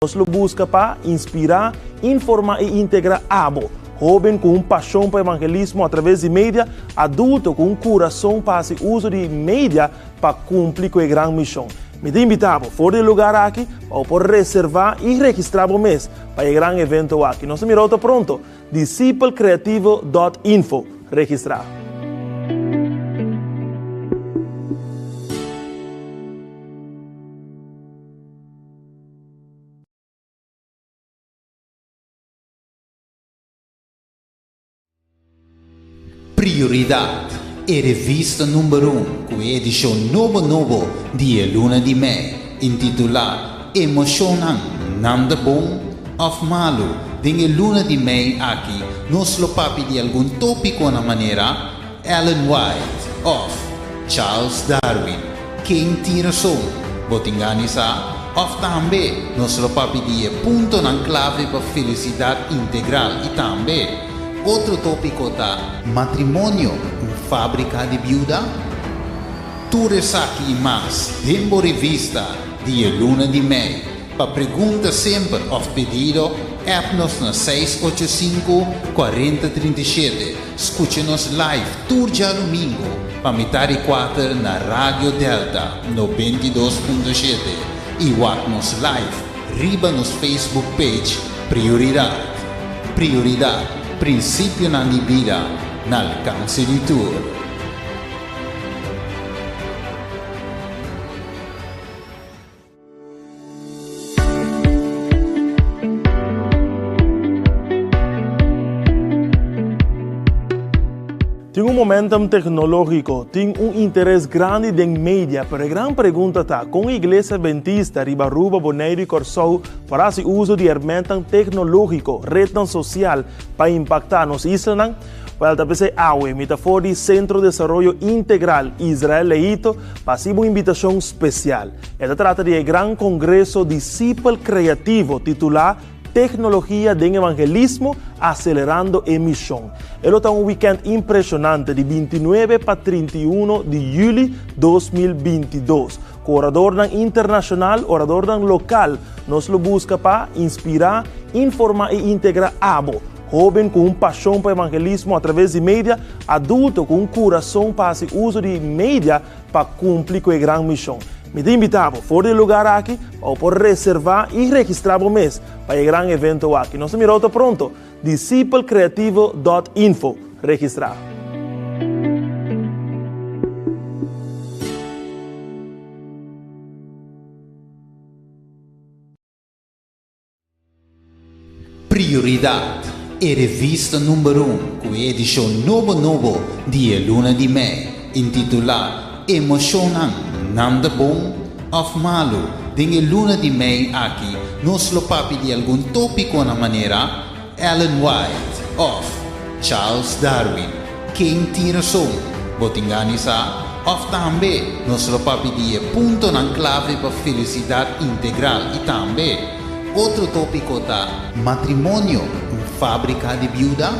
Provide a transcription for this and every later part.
Nos lo buska pa inspirá, informá i integrá abo, hóben ku un pashon pa evangelismo atraves di media, adulto ku un kurason pa hasi uso di media pa kumpli ku e gran mishon. Mi ta invitá bo for di e lugar aki pa bo por reservá i registrá bo mes pa e gran evento aki. Nos ta mira otro pronto. Disipelcreativo dot info. Registrá. Prioridad, e revista number un cu e edicion nobo nobo di e luna di mei, intitula Emocionnan, nan ta bon of malu? Den e luna di mei aki nos lo papia di algun topiconan manera, Ellen White of Charles Darwin, Ken tin rason? Bo tin gana sa? Of tambe nos lo papia di e puntonan clave pa felicidad integral y tambe otro topico ta Matrimonio, un fabrica di biuda? Tur esaki y mas den bo revista di e luna di mei. Pa pregunta semper of pedido, app nos na 685 40 37. Scucha nos live tur djadomingo pa mitar di kuater na Radio Delta 92.7 y wak nos live riba nos Facebook page Prioridad. Prioridad, principionan di bida na alcance di tur. Tin un momentum tecnologico, tin un interes grandi den media, pero e gran pregunta ta, con Iglesia Adventista riba Aruba, Boneiru y Corsou por haci uso di hermentan tecnologico, rednan social, pa impacta nos islanan? Wel, ta p'esei awe mi ta for di Centro Desaroyo Integral Israel Leito pa haci bo un invitacion special. E ta trata di e gran kongreso Disipel Kreativo titulá Teknologia den Evangelismo, Aselerando e Mishon. E lo ta un wikènt impreshonante di 29 pa 31 di yüli 2022. Ku oradornan internashonal, oradornan lokal, nos lo buska pa inspirá, informá i integrá abo, hóben ku un pashon pa evangelismo atraves di media, adulto ku un kurason pa hasi uso di media pa kumpli ku e gran mishon. Mi ta invitá bo for di e lugar aki pa bo por reservá i registrá bo mes pa e gran evento aki. Nos ta mira otro pronto. Disipelcreativo dot info. Registrá. Prioridad, e revista number un cu e edicion nobo nobo di e luna di mei, intitula Emocionnan, nan ta bon of malu? Den e luna di mei aki nos lo papia di algun topiconan manera, Ellen White of Charles Darwin, Ken tin rason? Bo tin gana sa? Of tambe nos lo papia di e puntonan clave pa felicidad integral y tambe otro topico ta Matrimonio, un fabrica di biuda?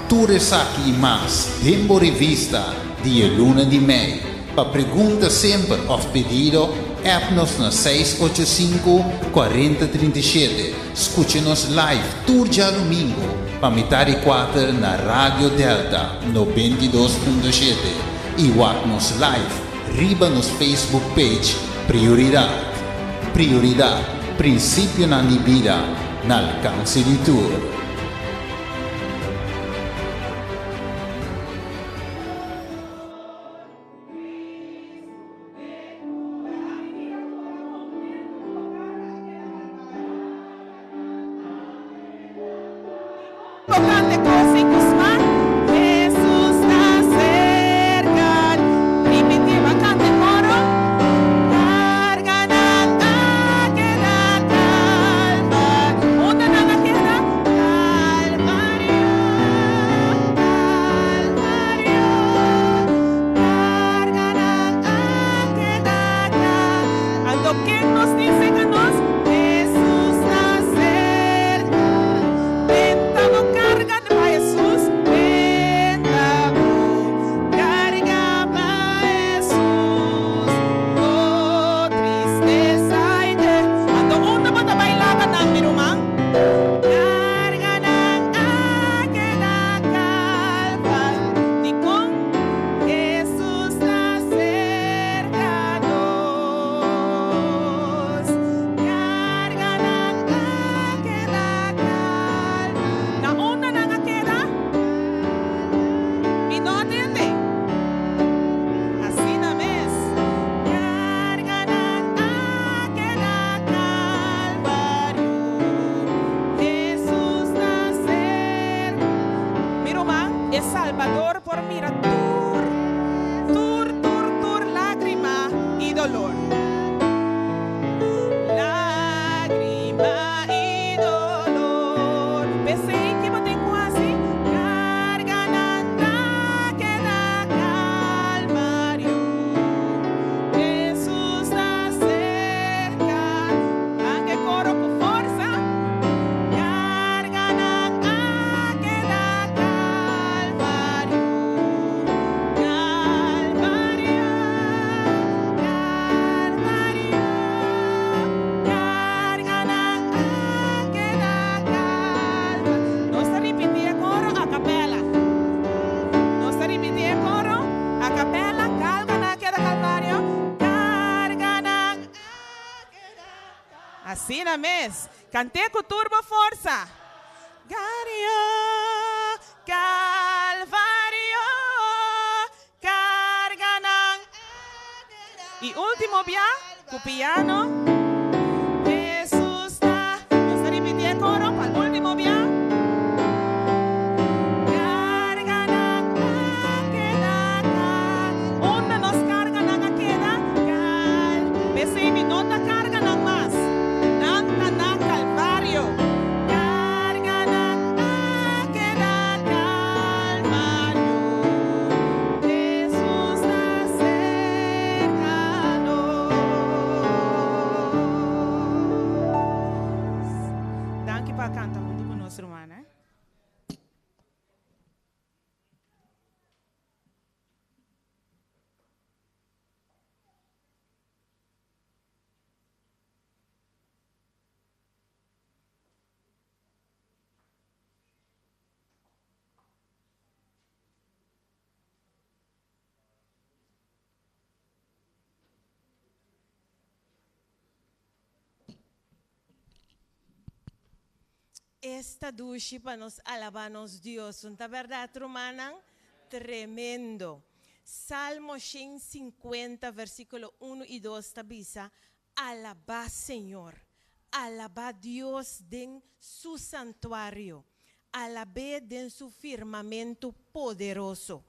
Tur esaki y mas den bo revista di e luna di mei. Pa pregunta semper of pedido, app nos na 685 40 37. Scucha nos live tur djadomingo pa mitar di kuater na Radio Delta 92.7 y wak nos live riba nos Facebook page Prioridad. Prioridad, principionan di bida na alcance di tur. Tocante cos y Guzman, Jesus ta cerca. Ripiti, ban canta e coro. Carganan a keda calma. Unda nan a keda? Asina mes. Kant'é ku tur bo forsa. Gario, Kalvario, karganan a keda. I último bia ku piano. Hesus ta. Nos ta ripití e koro pa último bia. Karganan a keda kal. Unda nos karganan a keda kal? P'esei mi no ta karga nan mas. Nan ta na Kalvario. Karganan a keda Kalvario. Hesus ta serka nos. Danki pa kanta huntu ku nos, rumannan. Esta dushi pa nos alabá nos Dios, un ta bèrdat rumannan? Tremendo! Salmo 150 versíkulo 1 i 2 ta bisa, Alabá Señor, alabá Dios den su santuario, alab'é den su firmamentu poderoso,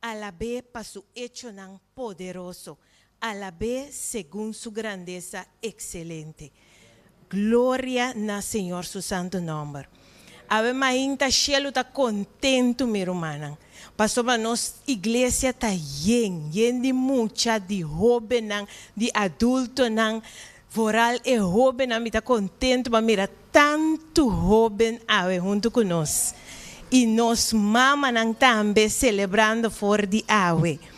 alab'é pa su echonan poderoso, alab'é segun su grandesa ekselente. Gloria na Señor su santu nòmber. Awe mainta shelu ta kontentu mi rumannan, pasobra nos iglesia ta yen, yen di mucha, di hóbennan, di adultonan, vooral e hóbennan mi ta kontentu pa mira tantu hóben awe huntu ku nos i nos mamanan tambe selebrando for di awe.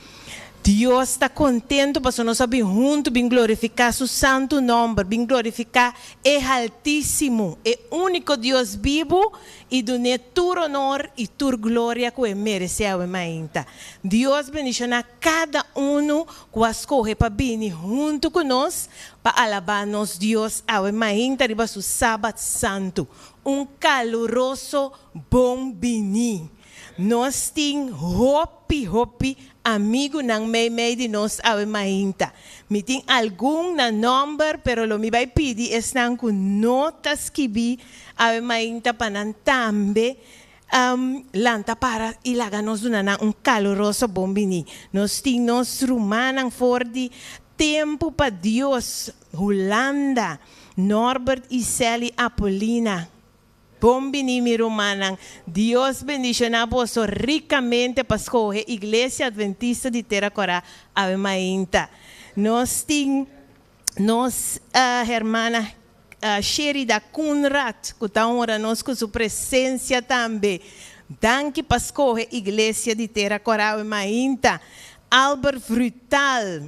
Dios ta kontentu pasobra nos a bin huntu bin glorifiká su santu nòmber, bin glorifiká e Haltísimo, e úniko Dios bibu, i dun'é tur onor i tur gloria ku e meresé awe mainta. Dios bendishoná kada unu ku a skohe pa bini huntu ku nos pa alabá nos Dios awe mainta riba su Sabat santu. Un kaluroso bon biní! Nos tin hopi, hopi amigunan meimei di nos awe mainta. Mi tin algun na nòmber, pero lo mi bai pidi esnan ku no ta skibí awe mainta pa nan tambe lanta para i laga nos duna nan un kaluroso bon biní. Nos tin nos rumannan for di Tempu pa Dios, Hulanda, Norbert i Sally Apolina. Bon bini mi rumannan. Dios bendiciona boso ricamente pa scoge Iglesia Adventista di Tera Cora awe mainta. Nos tin nos hermana Sherida Coenraad cu ta honra nos cu su presencia tambe. Danki pa scoge Iglesia di Tera Cora awe mainta. Albert Vrutaal.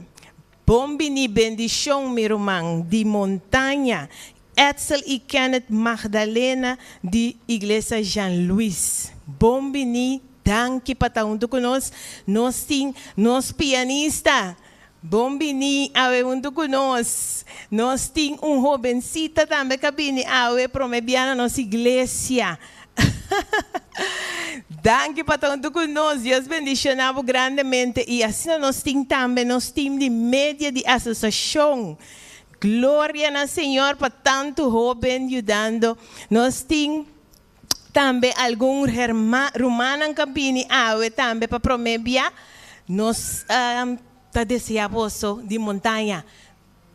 Bon bini bendicion mi ruman di Montaña Edsel y Kenneth Magdalena di Iglesia Jean Louis. Bon bini, danki pa ta hunto cu nos. Nos tin nos pianista. Bon bini awe hunto cu nos. Nos tin un hobencita tambe ca bini awe prome bia na nos iglesia. Danki pa ta hunto cu nos. Dios bendiciona bo grandemente. Y asina nos tin tambe nos team di media di asociacion. Gloria na Señor pa tantu hoben yudando. Nos tin tambe algun rumannan ka bini awe tambe pa prome bia. Nos ta desea boso di montaña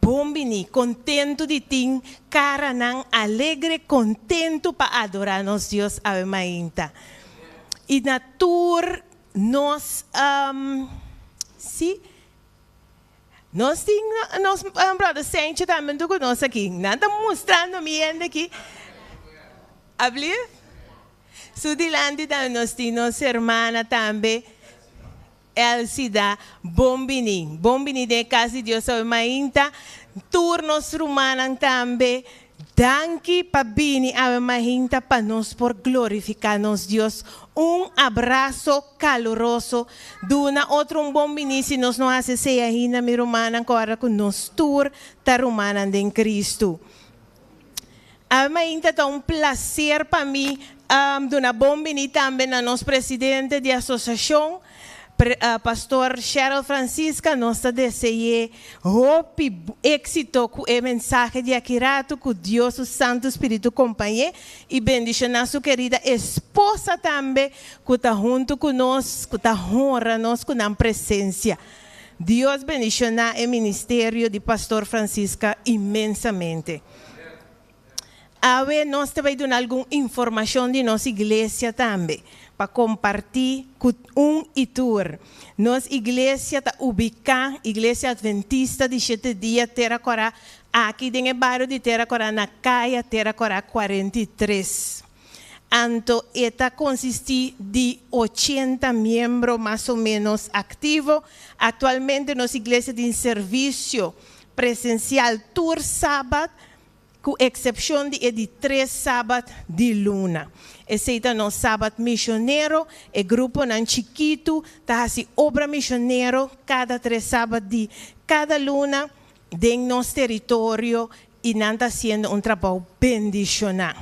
bon bini, kontentu di tin karanan alegre, kontentu pa adora nos Dios awe mainta. I na tur nos, si. Nos tin nos brother Sencho tambe hunto cu nos aki. Nan ta mustrando mi hende aki. Ablief? Su dilanti tambe nos tin nos hermana tambe, Elsida. Bon bini. Bon bini den e cas di Dios awe mainta. Tur nos rumannan tambe. Danki pa bini awe mainta pa nos por glorifica nos Dios. Un abraso caluroso. Duna otro un bon bini si nos no haci esey ainda mi rumannan corda cu nos tur ta rumannan den Cristo. Awe mainta ta un placer pa mi duna bon bini tambe na nos presidente di asociacion, Pastor Cheryl Francisca. Nos ta dese'e hopi exito cu e mensahe di aki rato, cu Dios su Santo Spiritu compañ'e y bendiciona su kerida esposa tambe cu ta hunto cu nos, cu ta honra nos cu nan presencia. Dios bendiciona e ministerio di Pastor Francisca inmensamente. Awe nos ta bay duna algun informacion di nos iglesia tambe pa comparti cu un y tur. Nos iglesia ta ubica, Iglesia Adventista di Shete Dia Tera Cora, aki den e bario di Tera Cora na Caya Tera Cora 43. Anto e ta consisti di 80 miembro mas o menos activo. Actualmente nos iglesia tin servicio presencial tur sabat, ku eksepshon di e di tres sabat di luna. Esei ta nos sabat mishonero, e gruponan chikitu ta hasi obra mishonero kada tres sabat di kada luna den nos teritorio i nan ta hasiendo un trabou bendishoná.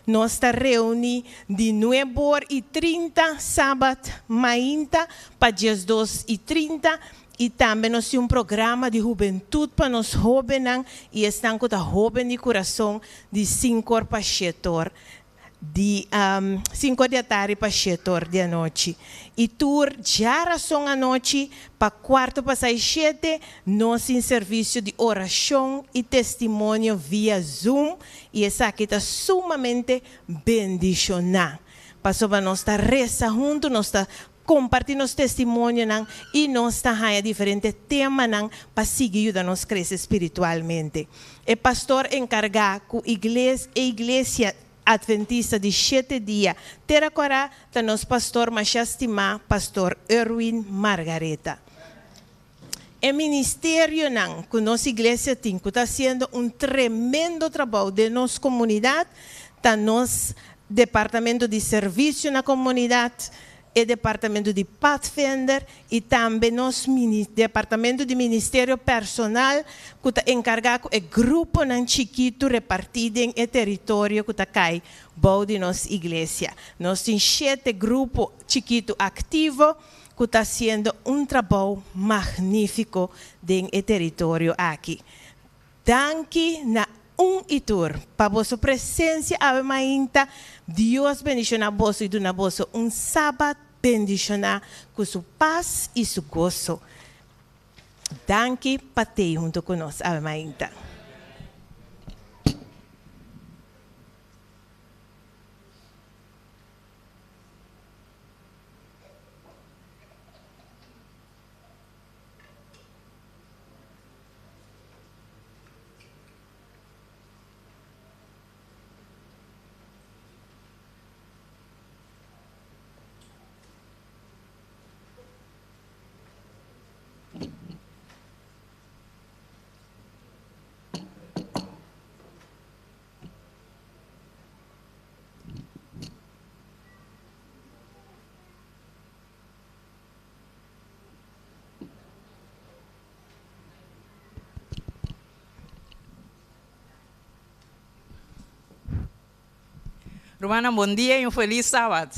Nos ta reuní di nuebor i 30 sabat mainta pa 12:30 I tambe nos tin un programa di hubentut pa nos hóbennan i esnan ku ta hóben di kurason di sinkor pa shetor di sinkor di atardi pa shetor di anochi. I tur djarason anochi pa kuarto pasá i shete nos tin servisio di orashon i testimonio via Zoom i esaki ta sumamente bendishoná pasobra nos ta resa huntu, nos ta Kompartí nos testimonionan i nos ta haña diferente temanan pa sigui yuda nos krese spiritualmente. E pastor enkargá ku igles e Iglesia Adventista di Shete Dia Tera Kòrá ta nos pastor masha stimá, Pastor Erwin Margaretha. E ministerionan ku nos iglesia tin ku ta hasiendo un tremendo trabou den nos komunidat ta nos Departamento di Servisio na Komunidat, e Departamento di Padvinder i tambe nos Departamento di Ministerio Personal ku ta enkargá ku e gruponan chikitu repartí den e teritorio ku ta kai bou di nos iglesia. Nos tin shete grupo chikitu aktivo. ku ta hasiendo un trabou magnífiko den e teritorio aki. Danki na un i tur pa boso presensia awe mainta. Dios bendishoná boso i duna boso un sabat bendishoná ku su pas i su goso. Danki pa tei huntu ku nos awe mainta. Rumannan bon dia y un feliz sabat.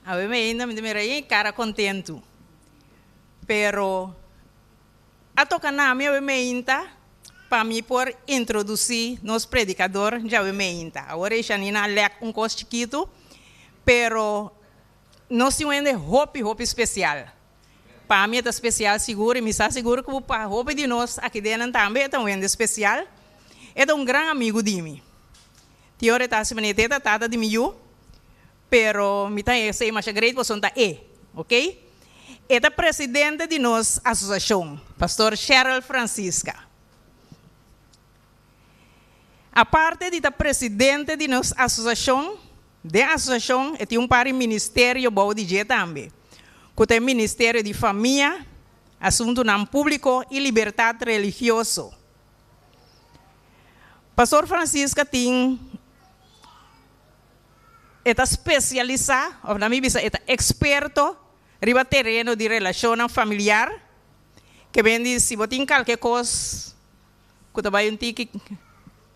Awe mi ainda mi ta mira ey cara contento. Pero A toca na mi awe meinta pa mi por introduci nos predicador djawe meinta. Awor e Janina a lek un cos chikitu, pero nos tin un hende hopi hopi special. Pa mi e ta special sigur y mi sa sigur cu pa hopi di nos aki denan tambe e ta un hende special. E ta un gran amigu di mi. Tin ora e ta haci manera e ta tata di mi yu, Pero mi ta esey masha great pasobra ta e, ok? E ta presidente di nos asociacion, Pastor Cheryl Francisca. Aparte di ta presidente di nos asociacion, den asociacion e tin un par di ministerio bou di dje tambe, cu ta e ministerio di famia, asuntonan publico y libertad religioso. Pastor Francisca tin. E ta spesialisá, òf na mi bisa e ta eksperto riba tereno di relashonnan familiar, ke ben di si bo tin kalke kos ku ta bai un tiki.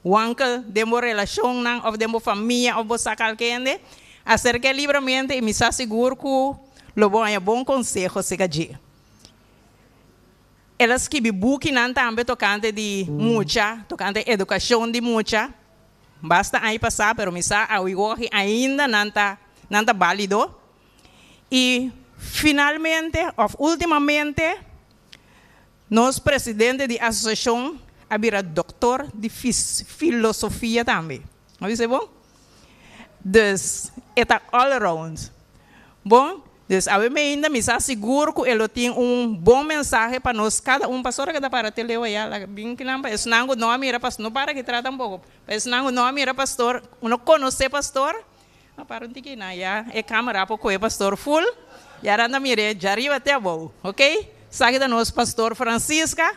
Wankel den bo relashonnan òf den bo famia òf bo sa kalke hende, aserk'é libramente i mi sa sigur ku lo bo haña bon konseho serka dje. El a skibi bukinan tambe tokante di mucha, tokante edukashon di mucha. Basta aña pasá, pero mi sa awiwohi ainda nan ta nan ta bálido. I finalmente òf últimamente nos presidente di asosiashon a bira doktor di filosofia tambe. A bisa e bon? Dus e ta all around. Bon, dus awe meinda mi sa sigur ku e lo tin un bon mensahe pa nos kada un. Pastor a keda para te leu aya, laga bin kinan pa esnan ku no a mira pastor, no para aki tra tampoko, pa esnan ku no a mira pastor, ku no konosé pastor, a para un tiki nan ya e kamera por kohe pastor full, ya nan ta mir'é djariba te abou, ok. Esaki ta nos pastor Francisca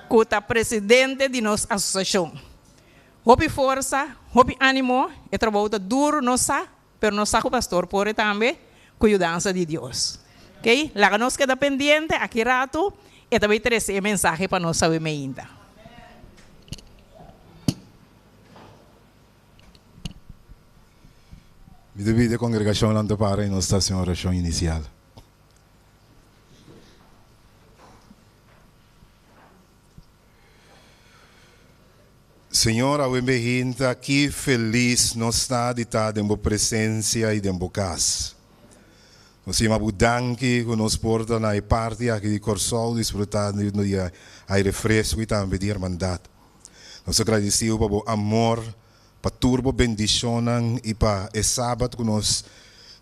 ku ta presidente di nos asosiashon. Hopi forsa, hopi animo, e trabou ta duru nos sa, pero nos sa ku pastor por e tambe ku yudansa di Dios. Ok, laga nos keda pendiente, aki ratu e ta bay trese e mensahe pa nos awe meinta. Mi ta pidi e kongregashonnan ta para i nos ta hasi un orashon inisial. Señor, awe behinta ki felis nos ta di ta den bo presencia y den bo cas. Nos yama bo danki cu nos por ta na e parti aki di Corsou disfruta di aire fresco y tambe di hermandad. Nos ta gradicido pa bo amor, pa tur bo bendicionnan y pa e Sabat cu nos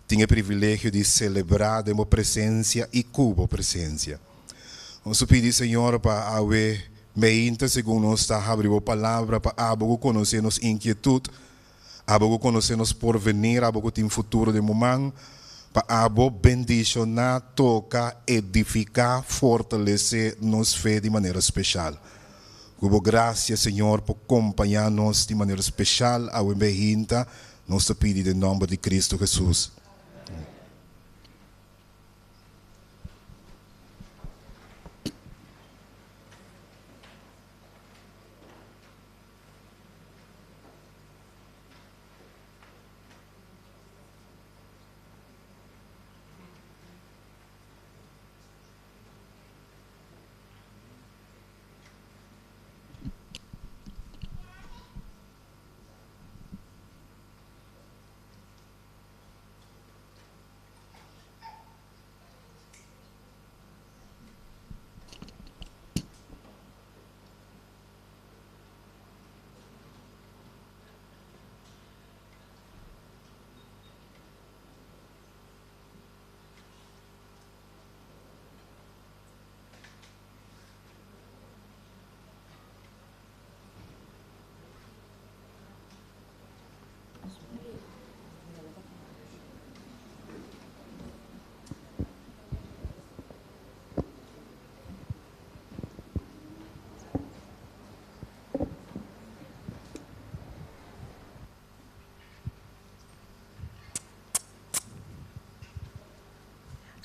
tin e privilegio di celebra den bo presencia y cu bo presencia. Nos ta pidi, Señor, pa awe meinta segun nos ta habri bo palabra pa abo ku konosé nos inkietut, abo ku konosé nos porvenir, abo ku tin futuro den bo man, pa abo bendishoná, toka, edifiká, fortalesé nos fe di manera speshal. Ku bo grasia, Señor, por kompañá nos di manera speshal awe meinta, nos ta pidi den nòmber di Kristu Hesus.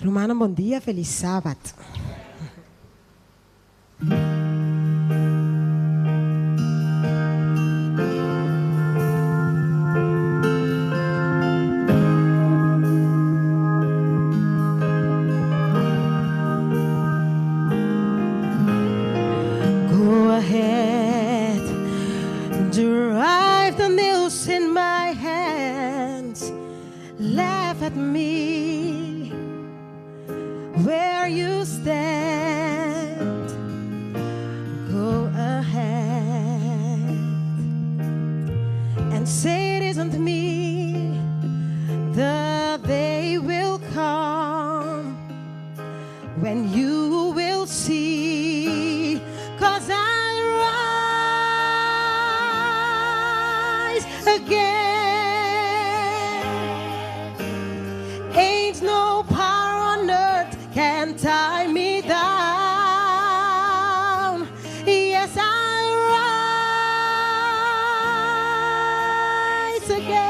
Rumannan bon dia, felis sabat. Go ahead, drive the nails in my hands, laugh at me where you stand. Go ahead and say it isn't me. The day will come when you will see. Cause I'll rise again. Ain't no power on earth can tie me down. Yes, I'll rise again.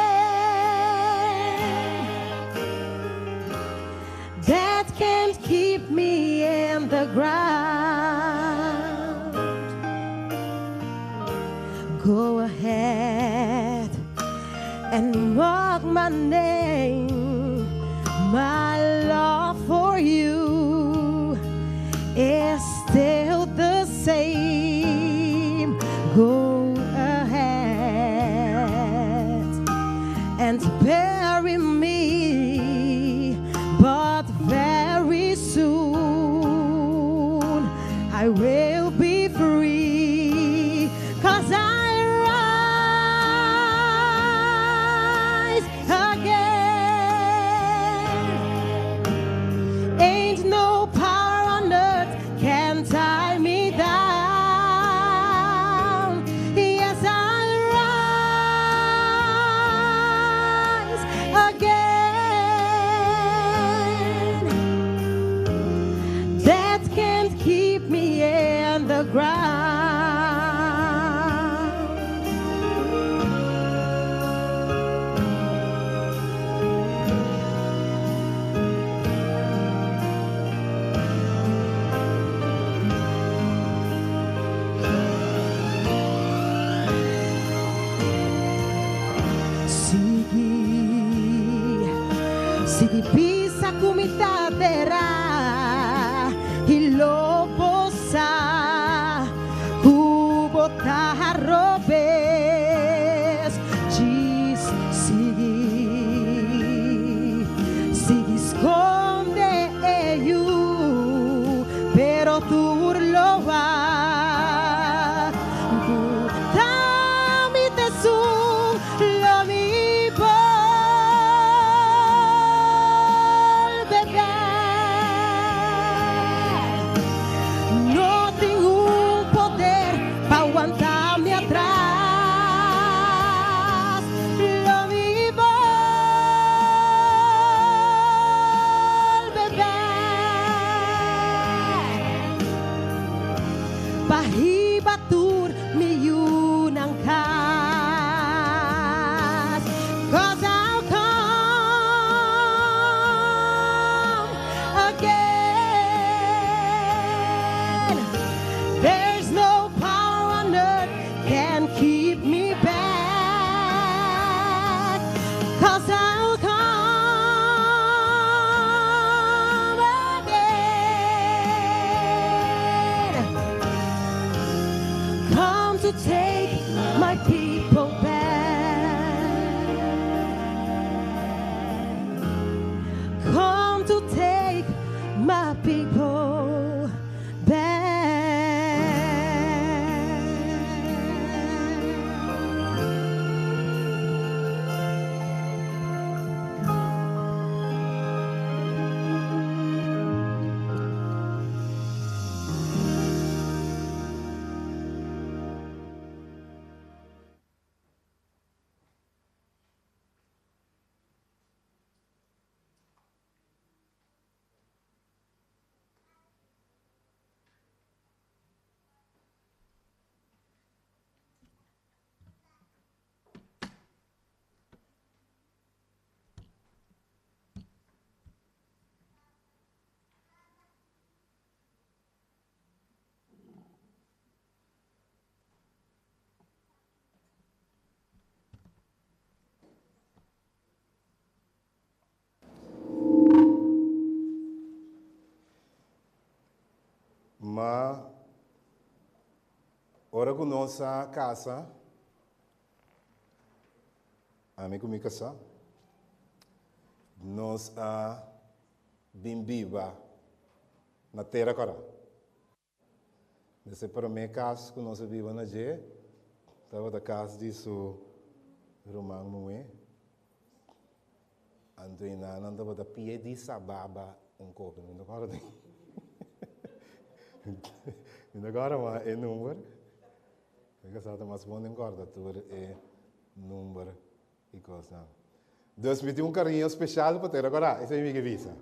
That can't keep me in the ground. Go ahead. and mock my name. My love for you is still the same. Go ahead and bury me, but very soon I will be free. 'Cause I rise again. Ain't no power on earth can tie me down. Yes, I rise again. That can't keep me in the ground. Sigui, sigui bisa ku mi ta derá i lo bo sa ku bo ta robes. Djis sigui, sigui skonde e yu, pero tur lo wak ku t'ami t'esun lo mi bolbe bèk. No tin un poder pa wanta mi atras. Lo mi bolbe bèk. Pa hiba tur mi yunan kas. 'Cause I'll come again. There's no power on earth can keep me back. 'Cause I'll come again. Come to take my people back. Come to take my people back. Ma ora ku nos a kasa, ami ku mi kasá, nos a bin biba na Tera Kòrá. Desde promé kas ku nos a biba na dje tabata kas di su ruman muhé. Anto e nannan tabata pie di sababa un kopi. Mi no kòrda mi no kòrda mas e number. Mi kasá ta mas bon den kòrda tur e number i kosnan. Dus mi tin un kariño speshal pa Tera Kòrá, esei mi ke bisa.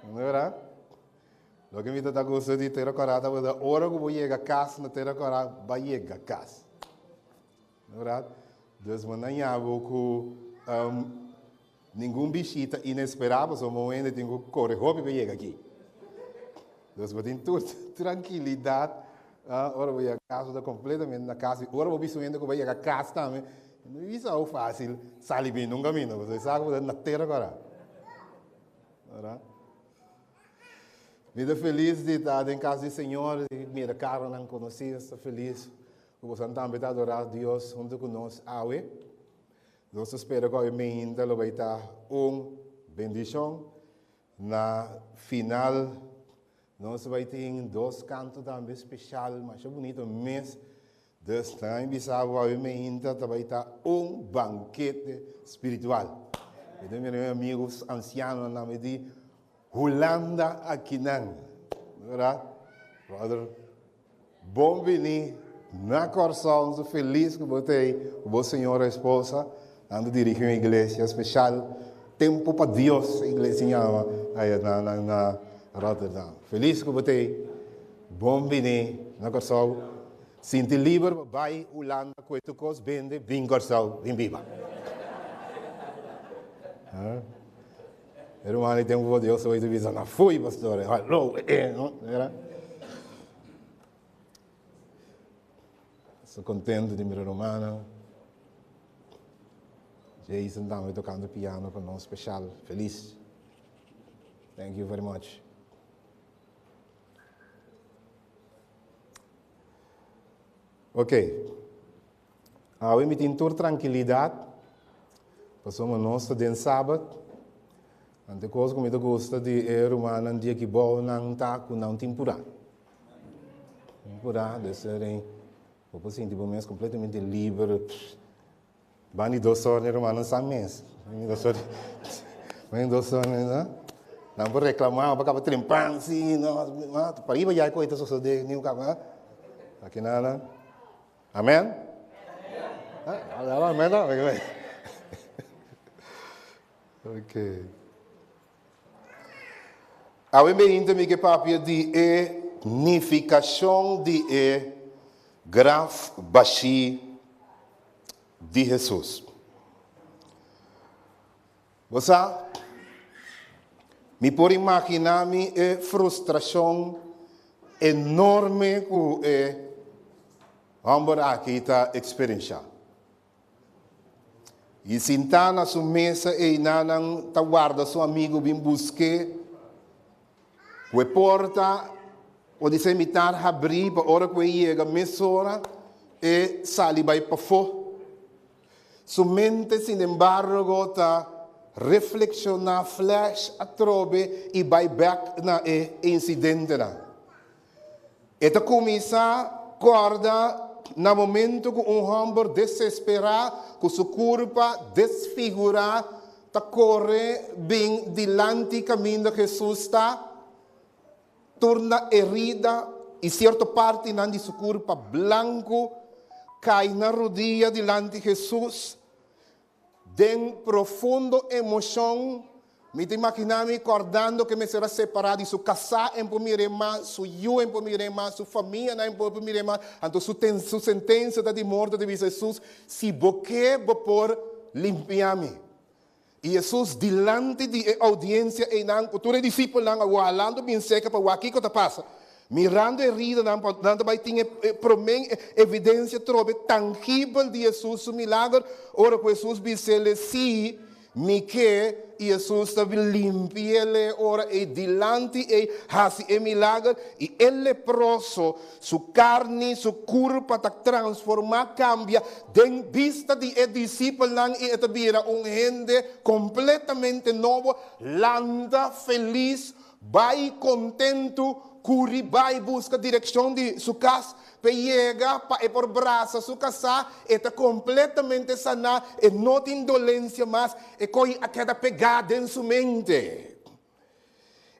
No bèrdat? Loke mi ta ta gusta di Tera Kòrá tabata ora ku bo yega kas na Tera Kòrá, bo a yega kas. No bèrdat? Dus bo no haña bo ku ningun bishita inesperá pasobra bo hende tin ku kore hopi pa yega aki. Dus bo tin tur trankilidat ora bo yega kas, bo ta kompletamente na kas i ora bo bisa un hende ku bo a yega kas tambe. No bisa hoe fácil sali bin un camino, pasobra sa ku bo ta na tera kora. Ora. Mi ta felis di ta den kas di Señor, di mira karanan konosí, ta felis ku boso tambe ta adorá Dios huntu ku nos awe. Nos ta spera ku awe meinta lo bai ta un bendishon. Na final nos bai tin dos kanto tambe speshal, masha bunito mes. Dus nan a bisa bo awe meinta ta bai ta un bankete spiritual. Mi ta mira mi amigo ansianonan tambe di Hulanda akinan. Verdad? Brother, bon bini na Kòrsou. Nos ta felis ku bo ta ei ku bo señora esposa. Nan ta dirigi un iglesia speshal, Tempu pa Dios e iglesia yama aya na na Rotterdam. Felis ku bo ta ei. Bon bini na Kòrsou. Sinti liber pa bai Hulanda kue tur kos bende bin Kòrsou bin biba. E ruman di tempu pa Dios hoy ta bisa na foei pastor hallo eh no mira. So contento di mira rumannan. Jason tambe tocando piano pa nos special. Feliz. Thank you very much. Ok. Awe mi tin tur trankilidat, pasobra nos ta den Sabat. Ante kos ku mi ta gusta di e rumannan di aki bou nan ta ku nan tin purá. Tin purá, dus eren bo por sinti bo mes kompletamente liber. Ban di dos or e rumannan sa mes. Ban di dos or, ban di dos or, nan por reklamá, bo kaba trempan si, no, pariba ya e kos ta sosodé, niun kaba. Aki nan. Amen? Amen. Amen. Ok. Awe meinte mi ke papia di e nifikashon di e graf bashí di Hesus. Bo sa, mi por imaginá mi e frustrashon enorme ku e hòmber aki ta eksperenshá. I sintá na su mesa einanan ta warda su amigu bin busk'é. Ku e porta podisé mitar habrí pa ora ku e yega mesora e sali bai pafó. Su mente sinembargo ta reflekshoná flash atrobe i bai bèk na e insidentenan. E ta kuminsá kòrda na momentu ku un hòmber desesperá ku su kurpa desfigurá ta kore bin dilanti kaminda Hesus ta, tur na herida i sierto partinan di su kurpa blanku, kai na rudia dilanti Hesus. Den profundo emoshon, mi ta imaginá mi kòrdando ku e mester a separá di su kasá en por mir'é mas, su yu en por mir'é mas, su famianan en por mir'é mas. Anto su su sentensia ta di morto ta bisa Hesus, Si bo ke, bo por limpia mi. I Hesus dilanti di e oudiensia einan ku tur e disipelnan a walando bin seka pa wak kiko ta pasa. Mirando e ridanan pa nan ta bai tin e promé evidensia trobe tangibel di Hesus su milager ora ku Hesus bis'ele sí, Mi ke, i Hesus ta limpi'ele ora ei dilanti ei hasi e milager i e leproso su karni, su kurpa ta transformá, kambia den bista di e disipelnan i e ta bira un hende kompletamente nobo, lanta felis, Bai kontentu, kuri bai buska direkshon di su kas p'e yega pa e por brasa su kasá, e ta kompletamente saná, e no tin dolensia mas, e koi a keda pegá den su mente.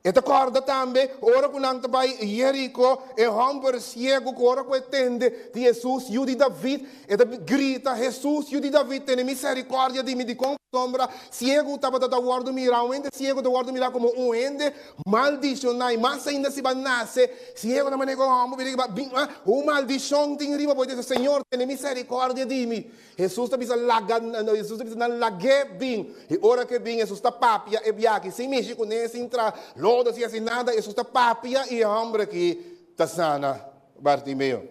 E ta kòrda tambe ora ku nan ta bai Jeriko, e hòmber siegu ku ora ku e tende di Hesus, Yu di David, e ta grita, Hesus, Yu di David, tene miserikòrdia di mi. Dikon? Pasobra siegu tabata ta wòrdu mirá, un hende siegu ta wòrdu mirá komo un hende maldishoná, i mas ainda si bo a nase siegu na manera ku un hòmber bira riba bin, un maldishon tin riba bo. I ta bisa, Señor, tene miserikòrdia di mi. Hesus ta bisa, Laga, Hesus ta bisa nan, Lag'é bin. I ora ku e bin, Hesus ta papia e biaha sin mishi kuné, sin traha lodo, sin hasi nada. Hesus ta papia i e hòmber aki ta sana Bartimeo.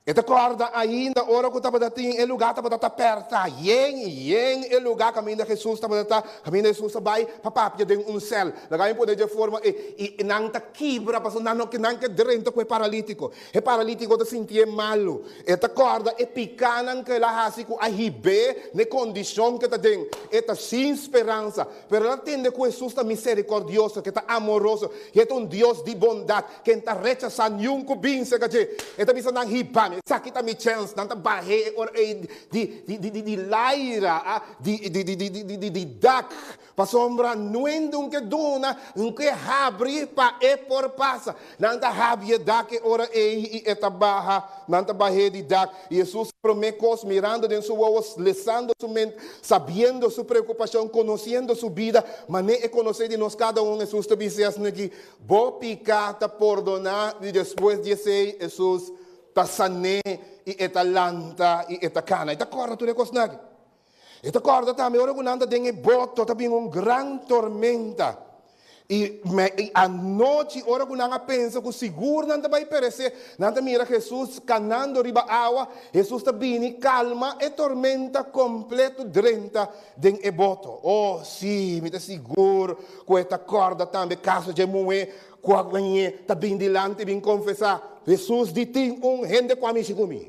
E ta kòrda ainda ora ku tabata tin e lugá tabata ta pèrta yen yen e lugá kaminda Hesus tabata ta, kaminda Hesus a bai pa papia den un sèl. Laga mi pone dje forma ei. I nan ta kibra pasobra nan no ke nan ke drenta ku e paralítiko. E paralítiko ta sintié malu. E ta kòrda e pikánan ku el a hasi ku a hib'é n'e kondishon ku e ta den. E ta sin speransa. Pero el a tende ku Hesus ta miserikòrdioso, ku e ta amoroso, ku e ta un Dios di bondat. Ken ta rechasá niun ku bin serka dje? E ta bisa nan, Hiba mi, esaki ta mi chèns. Nan ta bah'é e ora ei di di di di laira, a di di di di di di di dak, pasobra nuende un ke duna, un ke habri pa e por pasa. Nan ta habri e dak e ora ei i e ta baha, nan ta bah'é di dak. I Hesus promé kos, mirando den su wowo, lesando su mente, sabiendo su preokupashon, konosiendo su bida, manera e konosé di nos kada un, Hesus ta bisa esaki, Bo piká ta pordoná i despues di esei Hesus ta san'é i e ta lanta i e ta kana. E ta kòrda tur e kosnan aki. E ta kòrda tambe ora ku nan ta den e boto ta bin un gran tormenta i anochi ora ku nan a pensa ku sigur nan ta bai peresé, nan ta mira Hesus kanando riba awa, Hesus ta bini kalma e tormenta kompleto drenta Den e boto. Oh, sí, mi ta sigur ku e ta kòrda tambe kaso dje muhé ku a gañ'é ta bin dilanti bin konfesá, Hesus di tin un hende ku a mishi ku mi.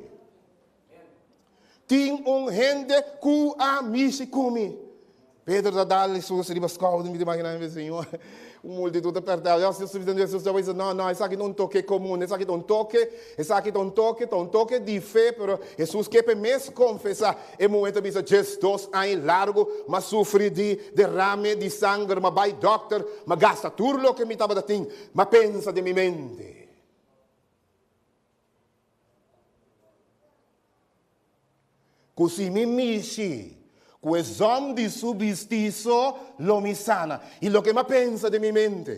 Tin un hende ku a mishi ku mi. Pedro ta dal Hesus riba skouder, mi ta imaginá mi, Señor, un multitut ta pèrdè. Hesus ta bisa, No, no, esaki ta un toke komun, esaki ta un toke, esaki ta un toke, ta un toke di fe, pero Hesus ke pa e mes konfesá. E muhé ta bisa, 12 aña largu m'a sufri di derame di sanger, m'a bai dòkter, m'a gasta tur loke mi tabata tin, m'a pensa den mi mente. Ku si mi mishi ku e zòm di su bistí so, lo mi sana. I loke m'a pensa den mi mente.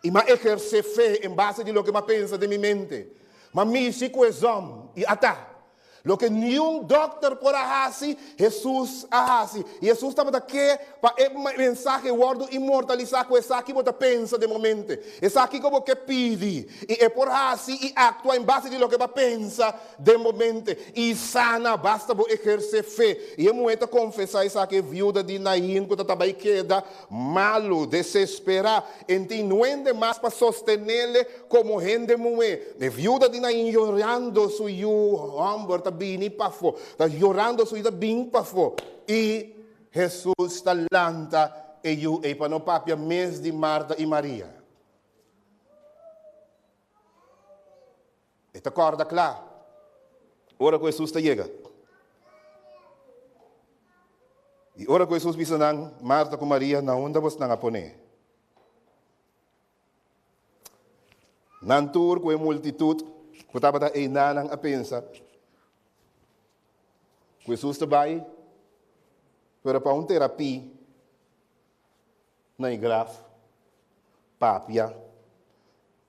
I m'a ehersé fe en base di loke m'a pensa den mi mente. M'a mishi ku e zòm, i ata! Loke niun dòkter por a hasi, Hesus a hasi. I Hesus tabata ke pa e mensahe wòrdu inmortalisá ku esaki bo ta pensa den bo mente, esaki ku bo ke pidi. I e por hasi i aktua en base di loke bo a pensa den bo mente. I sana, basta bo ehersé fe. I e muhé ta konfesá esaki, e viuda di Nain ku ta ta bai keda malu, desesperá, en tin nuende mas pa sostenele komo hende muhé. E viuda di Nain yorando su yu hòmber ta bini pafó, ta yorando su yu ta bin pafó. I Hesus ta lanta e yu ei pa no papia mes di Marta i Maria. E ta kòrda kla ora ku Hesus ta yega. I ora ku Hesus bisa nan, Marta ku Maria, na unda bosnan a pon'é? Nan tur ku e multitut ku tabata einan a pensa ku Hesus ta bai, pero pa un terapia na e graf, papia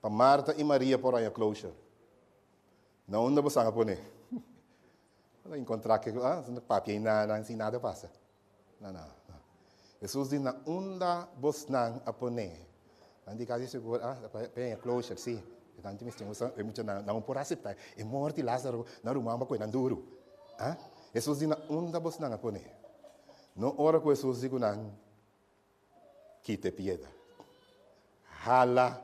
pa Marta i Maria por haña closure. Na unda bo san a pone? Bo ta encontra ke ah, papia i nana, sin nada pasa. No, no, no. Jesus di na unda bosnan a pone? Nan di casi sigur, ah, pa haña closure, si. E tantu mi stima e mucha nan, nan por acepta e morti Lazaro nan ruman pa koe nan duru. Ah, Jesus di na unda bosnan a pone? No ora ku Jesus di ku nan, Kita e piedra. Hala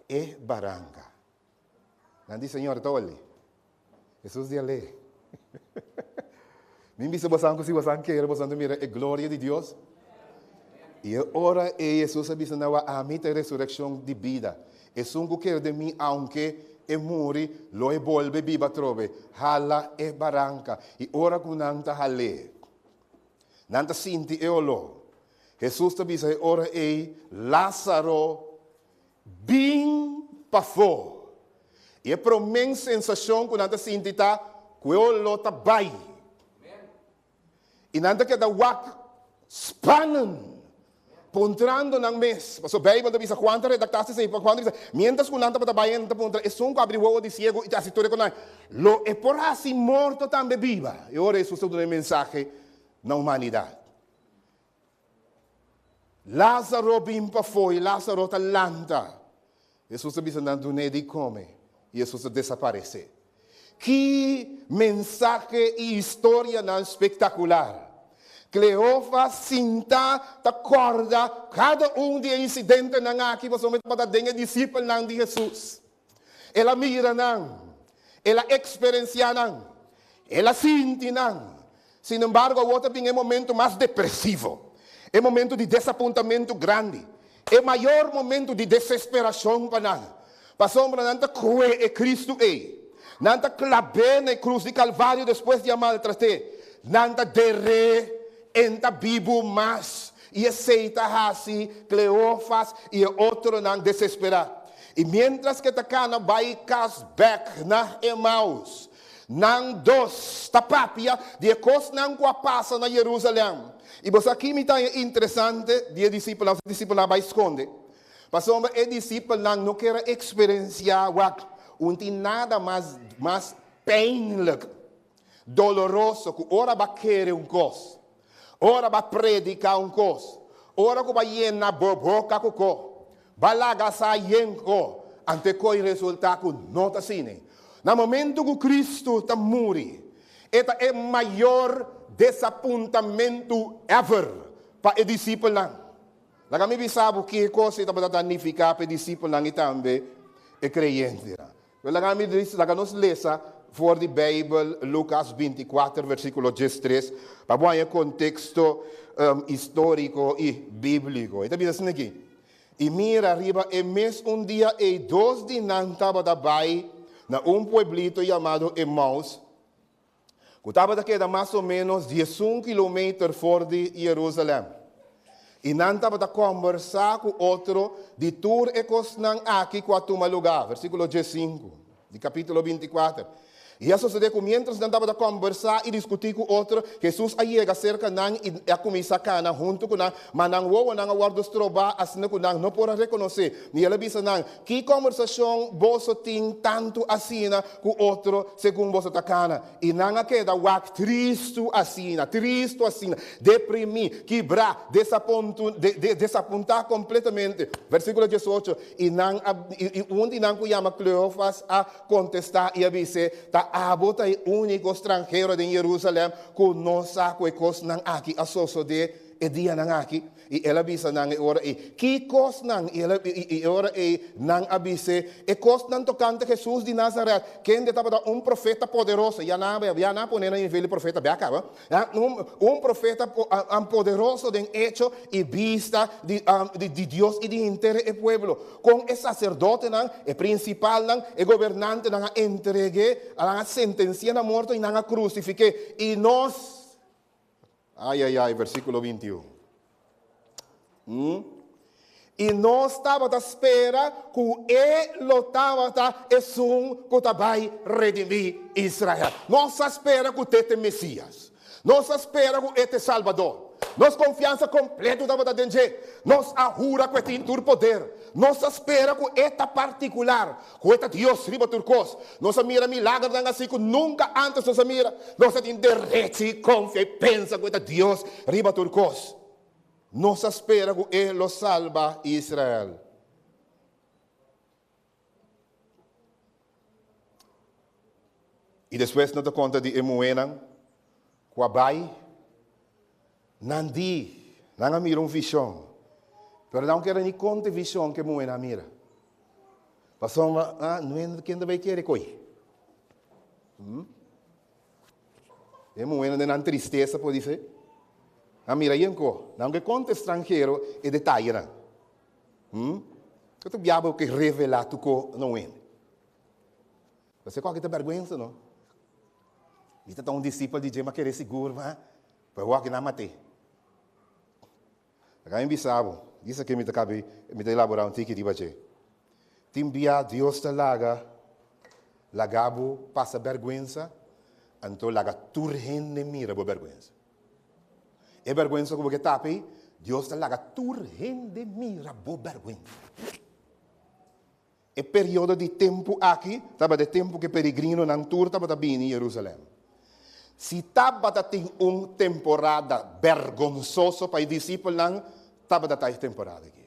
e baranka. Nan di, Señor, ta oli. Hesus di, Ale. Mi bisa bosan ku si bosan kere, bosan ta mira e gloria di Dios. I e ora ei Hesus a bisa nan, Ami ta e resurekshon di bida. Esun ku kere den mi, aunke e muri, lo e bolbe biba atrobe. Hala e baranka. I ora ku nan ta hal'é, Nan ta sinti e oló. Hesus ta bisa e ora ei, Lázaro, bin pafó. I e promé sensashon ku nan ta sinti ta ku e oló ta bai. I nan ta keda wak spannen, puntrando nan mes. Pasobra Beibel ta bisa, Juan ta redaktá esei, Juan ta bisa, miéntras ku nan tabata bai, nan ta puntra, Esun ku abri wowo di siegu i ta hasi tur e konai, lo e por hasi morto tambe biba? E ora Hesus ta duna e mensahe na humanidat. Lázaro bin pafó i Lázaro ta lanta. Hesus ta bisa nan, Dun'é di kome. Jesus a desaparesé. Ki mensahe i historianan spektakular! Kleofas sintá ta kòrda kada un di e insidentenan aki pasobra e tabata den e disipelnan di Hesus. El a mira nan, el a eksperensiá nan, el a sinti nan. Sinembargo, awor ta bin e momento mas depresivo, e momento di desapuntamentu grandi, e mayor momento di desesperashon pa nan, pasobra nan ta kue e Kristu ei, nan ta klab'é na e krus di Kalvario despues di a maltrat'é, nan ta der'é, e n'ta bibu mas, i esei ta hasi Kleofas i e otronan desesperá. I miéntras ku e ta kana bai kas bèk na Emaus, Nan dos ta papia di e kosnan ku a pasa na Yerusalèm. I bo sa ki mi ta haña interesante di e disipelnan? E disipelnan a bai skonde. Pasobra e disipelnan no ker a eksperensiá wak un tin nada mas mas pijnlijk, doloroso ku ora bo a kere un kos, ora bo a prediká un kos, ora ku bo a yena bo boka ku ko, Ba laga sa yen ko, ante koe resulta ku no ta asina. Na momento ku Kristu ta muri, e ta e mayor desapuntamentu ever pa e disipelnan. Laga mi bisa bo ki kos e tabata ta nifiká pa e disipelnan i tambe e kreyentenan. Pero laga mi laga nos lesa for di Beibel Lukas 24 versíkulo 13 pa bo haña konteksto históriko i bíbliko. E ta bisa asina aki, I mira, riba e mes un dia ei dos di nan tabata bai na un pueblito yamado Emaus, ku tabata keda mas o ménos 11 kilometer for di Yerusalèm. I nan tabata kòmbersá ku otro di tur e kosnan aki ku a tuma lugá. Versíkulo 15 di kapítulo 24. I a sosodé ku miéntras nan tabata kòmbersá i diskutí ku otro, Hesus a yega serka nan i a kuminsá kana huntu ku nan, ma nan wowonan a wòrdu strobá asina ku nan no por a rekonosé. I el a bisa nan, Ki kòmbersashon boso tin tantu asina ku otro segun boso ta kana? I nan a keda wak tristu asina, tristu asina, deprimí, kibrá, desapuntá kompletamente. Versíkulo 18, I nan a, i un di nan ku yama Kleofas a kontestá i a bis'é, Ta abo ta e úniko stranhero den Yerusalèm ku no sa ku e kosnan aki a sosodé e dianan aki? I el a bisa nan e ora ei, Ki kosnan? I el a, i e ora ei nan a bis'é, E kosnan tokante Hesus di Nazarèt, kende tabata un profeta poderoso, ya nan a, ya nan a pon'é na nivel di profeta bèk kaba, ya, un, un profeta poderoso den echo i bista di, di Dios i di henter e pueblo. Kon e saserdotenan, e prinsipalnan, e gobernantenan a entreg'é, nan a sentensi'é na morto i nan a krusifik'é. I nos, ai, ai, ai, versíkulo 21. Mm. I nos tabata spera ku e lo tabata esun ku ta bai redimí Israel. Nos a spera ku t'e ta e Mesías. Nos a spera ku e ta e Salbador. Nos konfiansa kompleto tabata den dje. Nos a hura ku e tin tur poder. Nos a spera ku e ta partikular, ku e ta Dios riba tur kos. Nos a mira milagernan asi ku nunka ántes nos a mira. Nos a tin derechi konfia i pensa ku e ta Dios riba tur kos. Nos a spera ku e lo salba Israel. I despues nan ta konta di e muhénan ku a bai, nan di, nan a mira un vishon, pero nan no kere ni konta e vishon ku e muhénan a mira. Pasobra ah, no hende ken ta bai kere koi. Hmm? E muhénan den nan tristesa por dise, nan mira yen ko, nan ke konta e stranhero e detayenan. Hmm? Ku ta biaba ke revelá tu ko na un hende. Pasobra kòke ta bèrgwensa no. Mi ta ta un disipel di dje, m'a kere sigur ma pa e wòki nan mat'é. Laga mi bisa bo, disa ke mi ta kabe, mi ta elaborá un tiki riba dje. Tin bia Dios ta laga, laga bo pasa bèrgwensa, anto laga tur hende mira bo bèrgwensa. E bèrgwensa ku bo ke tapa ei, Dios ta laga tur hende mira bo bèrgwensa. E periodo di tempu aki tabata e tempu ku e peregrinonan tur tabata bini Yerusalèm. Si tabata tin un temporada bèrgonsoso pa e disipelnan, tabata ta e temporada aki.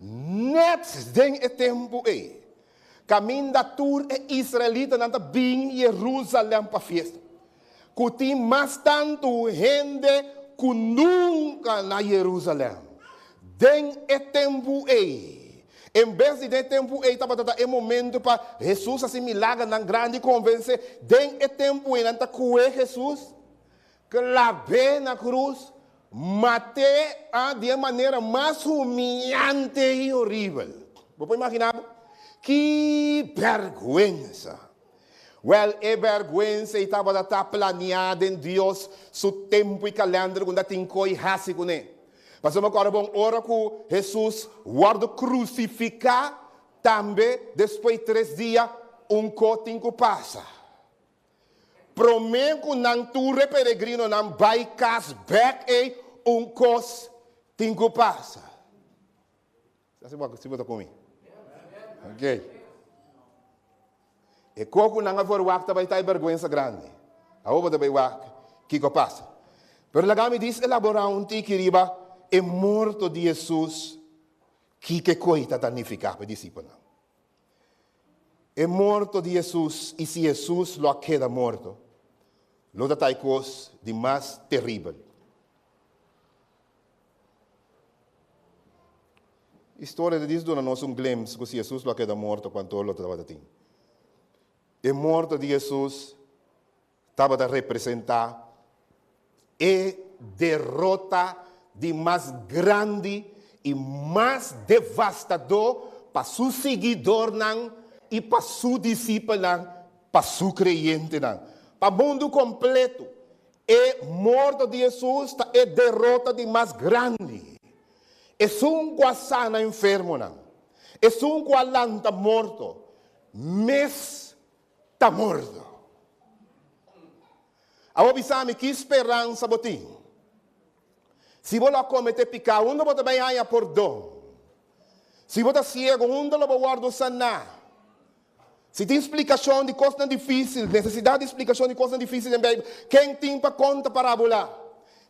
Nèt den e tempu ei, Kaminda tur e israelitanan ta bin Jerusalèm pa fiesta, ku tin mas tantu hende ku nunka na Jerusalèm. Den e tempu ei, en bes di den e tempu ei tabata ta e momentu pa Hesus hasi milagernan grandi konvensé, den e tempu ei nan ta kué Hesus, klab'é na krus, mat'é di e manera mas humiante i horibel. Bo por imaginá bo? Ki bèrgwensa! Wèl, e bèrgwensa ei tabata ta planiá den Dios su tempu i kalènder ku ta tin koi hasi kuné. Pasobra mi kòrda bon, ora ku Hesus wòrdu krusifiká, tambe despues di tres dia un ko tin ku pasa. Promé ku nan tur e peregrinonan bai kas bèk ei, un kos tin ku pasa. Si bo ta ku mi? Ok. E kos ku nan a verwagt ta bai ta e bèrgwensa grandi. Awor bo ta bai wak kiko a pasa. Pero laga mi dis elaborá un tiki riba e morto di Hesus, kiko e koi ta nifiká pa e disipelnan. E morto di Hesus i si Hesus lo a keda morto, lo ta ta e kos di mas teribel. Historia ta dis duna nos un glimpse ku si Hesus lo a keda morto kuantu lo tabata tin. E morto di Hesus tabata representá e derota di mas grandi i mas devastadó pa su siguidornan i pa su disipelnan, pa su kreyentenan, pa mundu kompletu. E morto di Hesus ta e derota di mas grandi. Esun ku a sana enfermonan, esun ku a lanta morto, mes ta morto. Awor bisa mi, ki speransa bo tin? Si bo lo a kometé piká, unda bo ta bai haña pordon? Si bo ta siego, unda lo bo wòrdu saná? Si tin splikashon di kosnan difísil, nesesidat di splikashon di kosnan difísil den Beibel, ken tin pa konta parábola?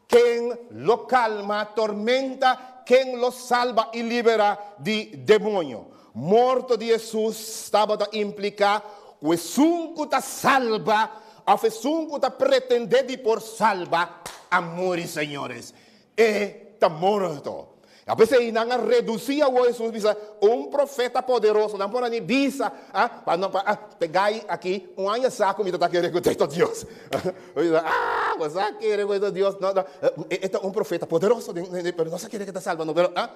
Ken lo kalma tormenta? Ken lo salba i liberá di demoño? Morto di Hesus tabata impliká ku esun ku ta salba òf esun ku ta pretendé di por salba a muri, señores. E ta morto. A p'esei nan a redusí awor Hesus bisa un profeta poderoso. Nan por a ni bisa, ah, pa no pa, ah, te gai aki un aña sa ku mi ta ta kere ku ta Dios. Ah, bo sa kere ku e ta Dios. No, no, e ta un profeta poderoso, pero no sa kere ku ta salba no, pero ah.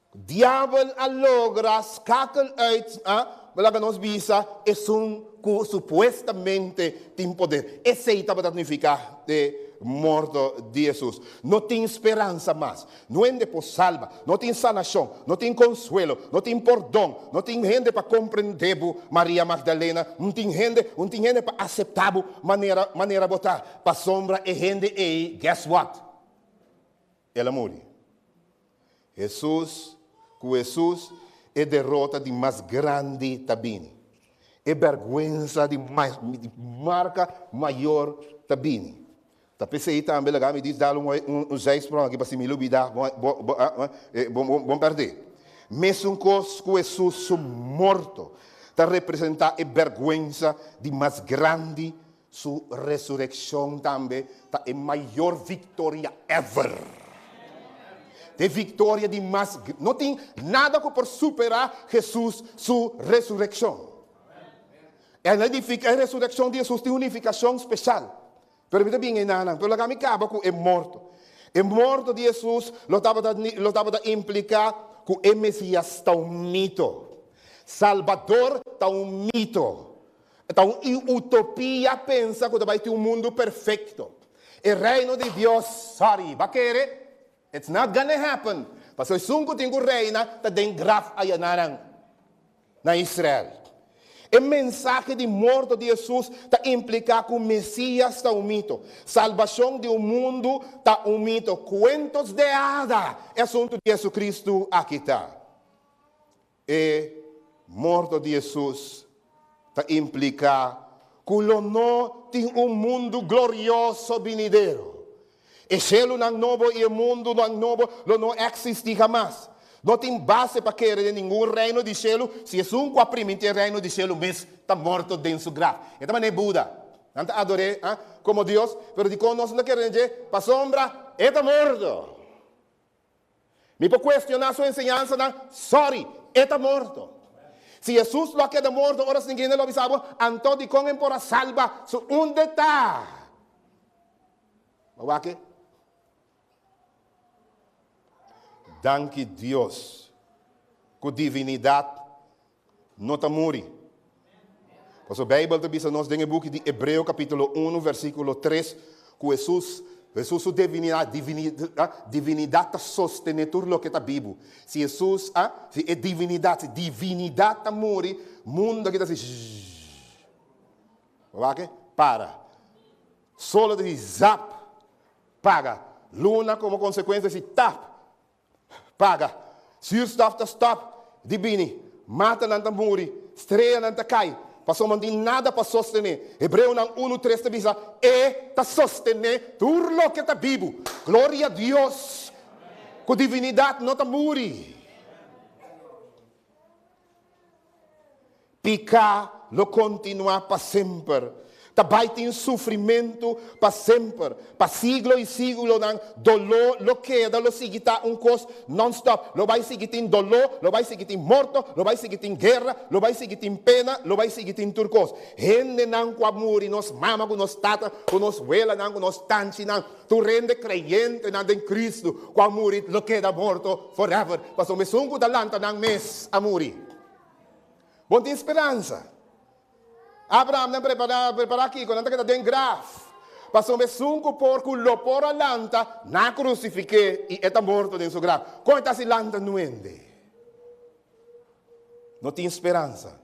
Diabel a logra skakel uit, ah, laga nos bisa, esun ku supuestamente tin poder. Esei tabata nifiká e morto di Hesus. No tin speransa mas. No hende por salba, no tin sanashon, no tin konsuelo, no tin pordon, no tin hende pa komprendé bo, Maria Magdalena, no tin hende, no tin hende pa aseptá bo manera, manera bo ta. Pasobra e hende ei, guess what? El a muri. Hesus, ku Hesus e derota di mas grandi ta bini. E bèrgwensa di marka mayor ta bini. Ta p'esei tambe laga mi dis dal un zijsprong aki pa si mi lubida bo pèrdè. Mesun kos ku Hesus su morto ta representá e bèrgwensa di mas grandi, su resurekshon tambe ta e mayor viktoria ever. Ta e viktoria di mas, no tin nada ku por superá Hesus su resurekshon. E resurekshon di Hesus tin un nifikashon speshal. Pero mi ta bin enanan. Pero laga mi kaba ku e morto. E morto di Hesus lo tabata lo tabata impliká ku e Mesias ta un mito. Salbador ta un mito. Ta un utopia pensa ku ta bai tin un mundu perfekto. E Reino di Dios, sorry, ba kere? It's not gonna happen. Pasobra esun ku tin ku reina ta den graf ayananan na Israel. E mensahe di morto di Hesus ta impliká ku Mesias ta un mito. Salbashon di un mundu ta un mito. Kuentos de hada e asuntu di Hesukristu aki ta. E morto di Hesus ta impliká ku lo no tin un mundu glorioso binidero. E shelunan nobo i e mundunan nobo lo no eksistí hamas. No tin base pa kere den ningun reino di shelu si esun ku a primintí e reino di shelu mes ta morto den su graf. E ta manera Buda. Nan ta ador'é komo Dios, pero dikon nos no ta kere den dje? Pasobra e ta morto. Mi por kuestioná su enseñansanan? Sòri, e ta morto. Si Hesus lo a keda morto ora sin hende lo a bisa bo, anto dikon e por a salba su unda e ta? Bo wak e? Danki Dios ku divinidat no ta muri. Pasobra Beibel ta bisa nos den e buki di Hebreo kapítulo 1 versíkulo 3 ku Hesus, Hesus su divinidat, divinidat ta sostené tur loke ta bibu. Si Hesus, si e divinidat, si divinidat ta muri, mundu aki ta hasi zzzz. Bo wak e? Para. Solo ta hasi zap. Paga. Luna komo konsekuensia si tap. Paga. Zuurstof ta stòp di bini. Matanan ta muri. Streanan ta kai. Pasobra no tin nada pa sostené. Hebreonan unu tres ta bisa, E ta sostené tur loke ta bibu. Gloria Dios ku divinidat no ta muri. Piká lo kontinuá pa semper. Ta bai tin sufrimentu pa semper. Pa siglo i siglonan doló lo keda, lo sigui ta un kos nònstòp. Lo bai sigui tin doló, lo bai sigui tin morto, lo bai sigui tin guera, lo bai sigui tin pena, lo bai sigui tin tur kos. Hendenan ku a muri, nos mama ku nos tata, ku nos welanan, ku nos tanchinan, tur hende kreyentenan den Kristu ku a muri lo keda morto forever, pasobra esun ku ta lanta nan mes a muri. Bon tin speransa. Abraham nan prepara, prepara kiko? Nan ta keda den graf. Pasobra esun ku por ku lo por a lanta, nan a krusifik'é i e ta morto den su graf. Kon e ta hasi lanta nuende? No tin speransa.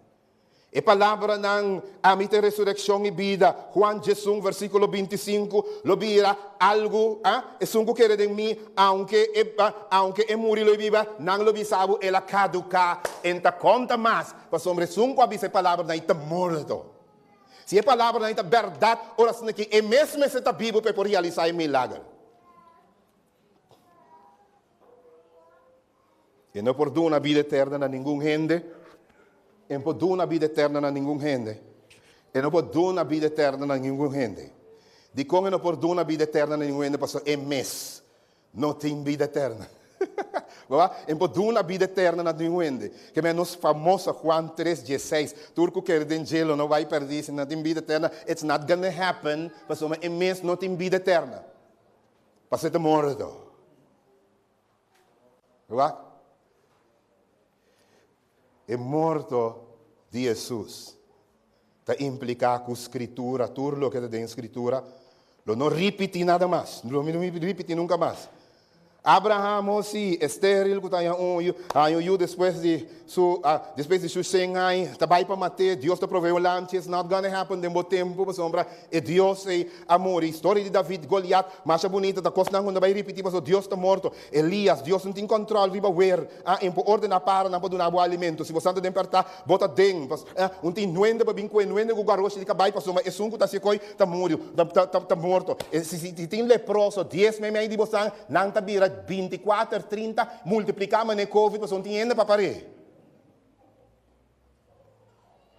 E palabranan, Ami ta e resurekshon i bida, Juan diesun versíkulo 25, lo bira algu, a, esun ku kere den mi, Aunke e aunke e muri lo e biba, nan lo bisa bo el a kaduká, e no ta konta mas, pasobra esun ku a bisa e palabranan ei ta morto. Si e palabranan ei ta bèrdat, ora asina ki e mes mester ta bibu pa e por realisá e milager. E no por duna bida eterna na ningun hende. E no por duna bida eterna na ningun hende. E no por duna bida eterna na ningun hende. Dikon e no por duna bida eterna na ningun hende? Pasobra e mes no tin bida eterna. Bo E no por duna bida eterna na ningun hende. Ke men nos famoso Juan 3, 16, Tur ku kere den dje lo no bai pèrdí, si no tin bida eterna. It's not gonna happen, pasobra e mes no tin bida eterna. Pasobra e ta morto. Wak? E morto di Hesus ta impliká ku Skritura, tur loke ta den Skritura, lo no ripití nada mas, lo no ripití nunka mas. Abraham ho si, estéril ku ta haña un yu, haña un yu despues di su, despues di su shen aña, ta bai pa mat'é, Dios ta provee un lamchi, it's not gonna happen den bo tempu, pasobra e Dios ei a muri. Storia di David, Goliat, masha bunita, ta kosnan ku no ta bai ripití pasobra Dios ta morto. Elias, Dios no tin kòntròl riba wer, a en por ordená paranan pa duna bo alimento. Si bo santa den pèrtá, bo ta den. Pas, a, un tin nuende pa bin kue nuende ku garoshi di kabai, pasobra esun ku ta hasi koi ta muri, ta, ta, ta, ta morto. E, si, si, si tin leproso, dies meimei di bosan, nan ta bira 24, 30, multipliká manera covid, pasobra un tin hende pa par'é.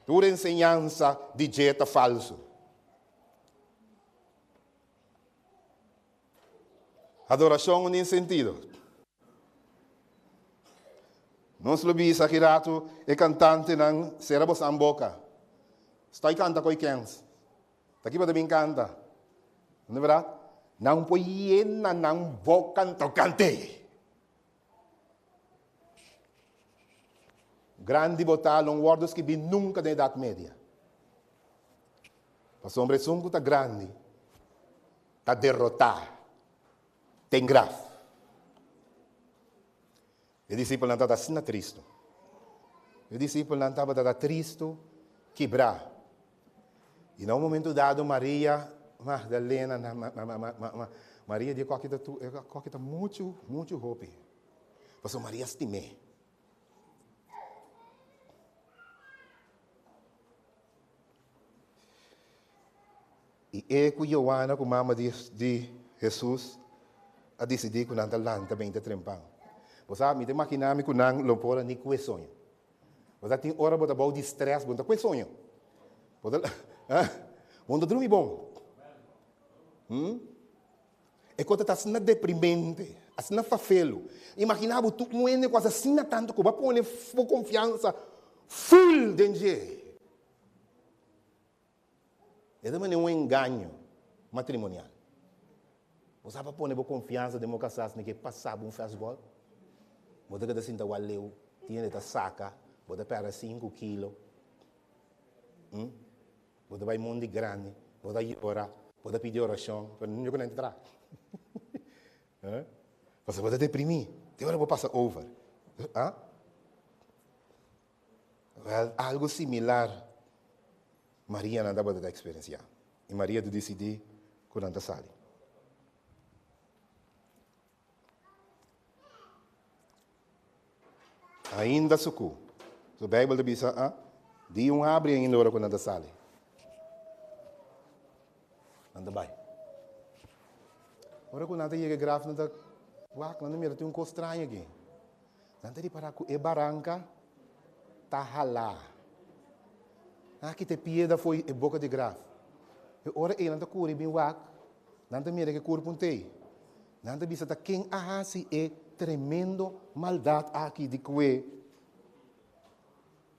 Tur enseñansa di dje ta falsu. Adorashon un insentido. Nos lo bisa aki ratu e kantantenan sera bosan boka. Stoi kanta koi kens. Ta ki bo ta bin kanta? No ta berdad? Nan por yena nan boka nto kant'é. Grandi bo ta lo no wòrdu skibí nunka den Edat Media. Pasobra esun ku ta grandi ta derotá den graf. E disipelnan tabata asina tristu. E disipelnan tabata ta tristu, kibrá. I na un momentu dado Maria Magdalena, Maria di e koki ta e koki ta muchu, muchu hopi. Pasobra Maria stim'é. I e ku Joana ku mama di di Hesus a disidí ku nan ta lanta beinta trempan. Bo sa, mi ta imaginá mi ku nan lo por a ni kue soño. Bo sa, tin ora bo ta bou di strès, bo no ta kue soño. Bo ta, bo no ta drumi bon. Hm? E kos ta asina deprimente, asina fafelu. Imaginá bo tur un hende ku hasi asina tantu ku bo a pone bo konfiansa ful den dje. E ta manera un engaño matrimonial. Bo sa pa pone bo konfiansa den bo kasá asina ke pasa bo un fastball? Bo ta keda sinta wak leu, tin hende ta saka, bo ta pèrdè sinku kilo. Hm? Bo ta bai mundi grandi, bo ta yora, bo ta pidi orashon, pero nunca ku nan ta traha. Pasobra bo ta deprimí, te ora bo pasa over. Ah? Wèl, algu similar Maria nan tabata ta eksperensiá. I Maria ta disidí ku nan ta sali. Ainda sukú. So Beibel ta bisa, ah, di un habri ainda ora ku nan ta sali. Nan ta bai. Ora ku nan ta yega e graf, nan ta wak, nan ta mira tin un kos straño aki. Nan ta ripará ku e baranka ta halá. Nan a kita e piedra fo'i e boka di graf. E ora ei nan ta kuri bin wak, nan ta mira ku e kurpu un tei. Nan ta bisa ta ken a hasi e tremendo maldat aki di kue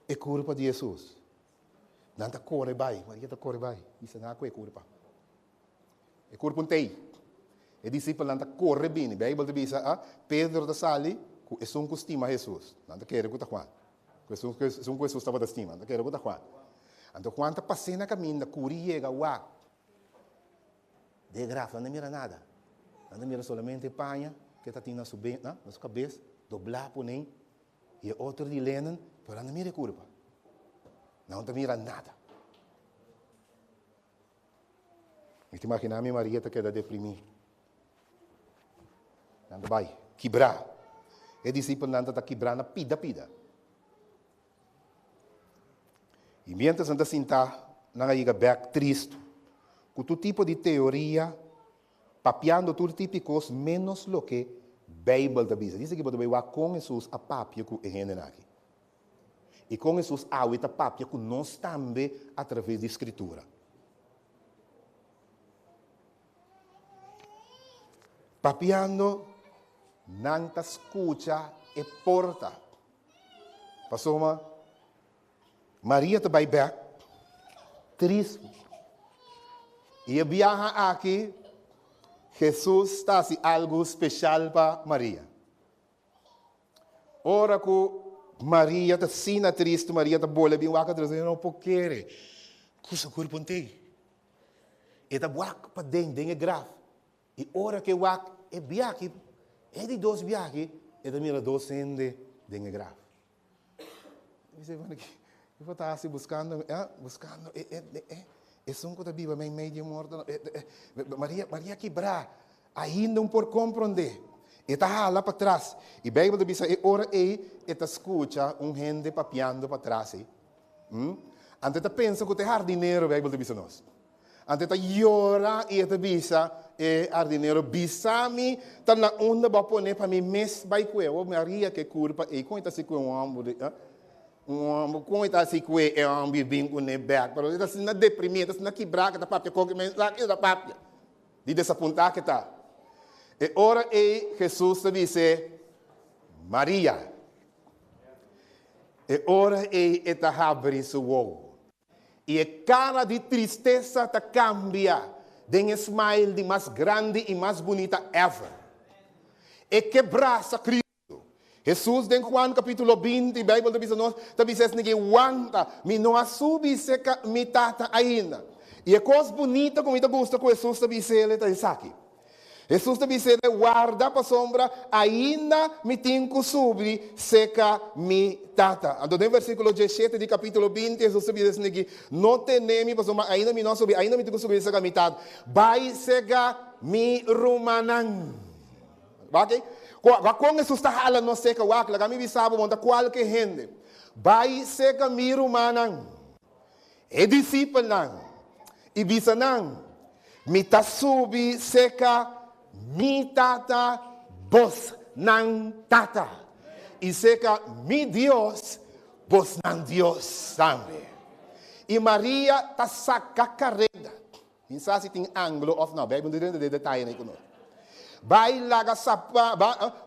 e kurpa di Hesus. Nan ta kore bai, Maria ta kore bai, bisa nan a kue e kurpa. E kurpu un tei. E disipelnan ta kore bini. Beibel ta bisa, a Pedro ta sali ku esun ku stima Hesus. Nan ta kere ku ta Juan. Ku esun ku esun ku Hesus tabata stima. Nan ta kere ku ta Juan. Anto Juan ta pas'é na kaminda, kuri yega wak. Den e graf nan no mira nada. Nan ta mira solamente e paña ku e ta tin na su ben, na su kabes, doblá pone, i e otro di lenen, pero nan no mira e kurpa. Nan no ta mira nada. Mi ta imaginá mi Maria ta keda deprimí. Nan ta bai kibrá. E disipelnan ta ta kibrá na pida pida. I miéntras nan ta sintá, nan a yega bèk tristu, ku tur tipo di teoria, papiando tur tipo di kos ménos loke Beibel ta bisa. Dice ki bo ta bai wak kon Hesus a papia ku e hendenan aki. I kon Hesus awe ta papia ku nos tambe atraves di Skritura. Papiando, nan ta skucha e porta. Pasobra Maria ta bai bèk tristu. I e biaha aki, Hesus ta hasi algu speshal pa Maria. Ora ku Maria ta asina tristu, Maria ta bole bin wak atras, e no por kere ku su kurpu ntei. E ta wak paden den e graf. I ora ku e wak e biahi, e di dos biahi, e ta mira dos hende den e graf. E bisa, bueno, ki bo ta hasi buskando, eh, buskando e, e, e, esun ku ta biba meimei di e mortonan? E, e, Maria, Maria kibrá, ainda un por komprondé. E ta hala patras. I Beibel ta bisa e ora ei e ta skucha un hende papiando patras ei. Hm? Anto e ta pensa ku ta e hardinero, Beibel ta bisa nos. Anto e ta yora i e ta bisa e hardinero, Bisa mi ta na unda bo a pone pa mi mes bai kue. O Maria ke kurpa ei, kon e ta hasi kue un hòmber di, un hòmber, kon e ta hasi kue e hòmber i bin kuné bèk? Pero e ta asina deprimí, e ta asina kibrá ke ta papia koke mes sa ke ta papia. Di desapuntá ke ta. E ora ei Hesus ta bis'é, Maria. E ora ei e ta habri su wowo. I e kara di tristesa ta kambia den e smile di mas grandi i mas bunita ever. E ke brasa Cristo. Hesus den Juan kapitulo 20, Bijbel ta bisa nos, ta bisa esnan ke wanta, mi no a subi seka mi Tata ainda. I e kos bunita ku mi ta gusta ku Hesus ta bisa el ta esaki. Hesus ta bis'é, Warda, pasobra ainda mi tin ku subi seka mi Tata. Anto den versíkulo diesshete di kapítulo 20, Hesus ta bisa esaki, No tene mi, pasobra ainda mi no a subi, ainda mi tin ku subi seka mi Tata. Bai seka mi rumannan. Wak ei? Wak kon Hesus ta hala nos seka? Wak, laga mi bisa bo, bo no ta kualke hende. Bai seka mi rumannan. E disipelnan, i bisa nan, Mi ta subi seka mi Tata, bos nan Tata, i serka mi Dios, bosnan Dios tambe. I Maria ta saka kareda. Mi sa si tin anglo of no, Bijbel no drenta den detayenan ku nos. Bai laga sapa,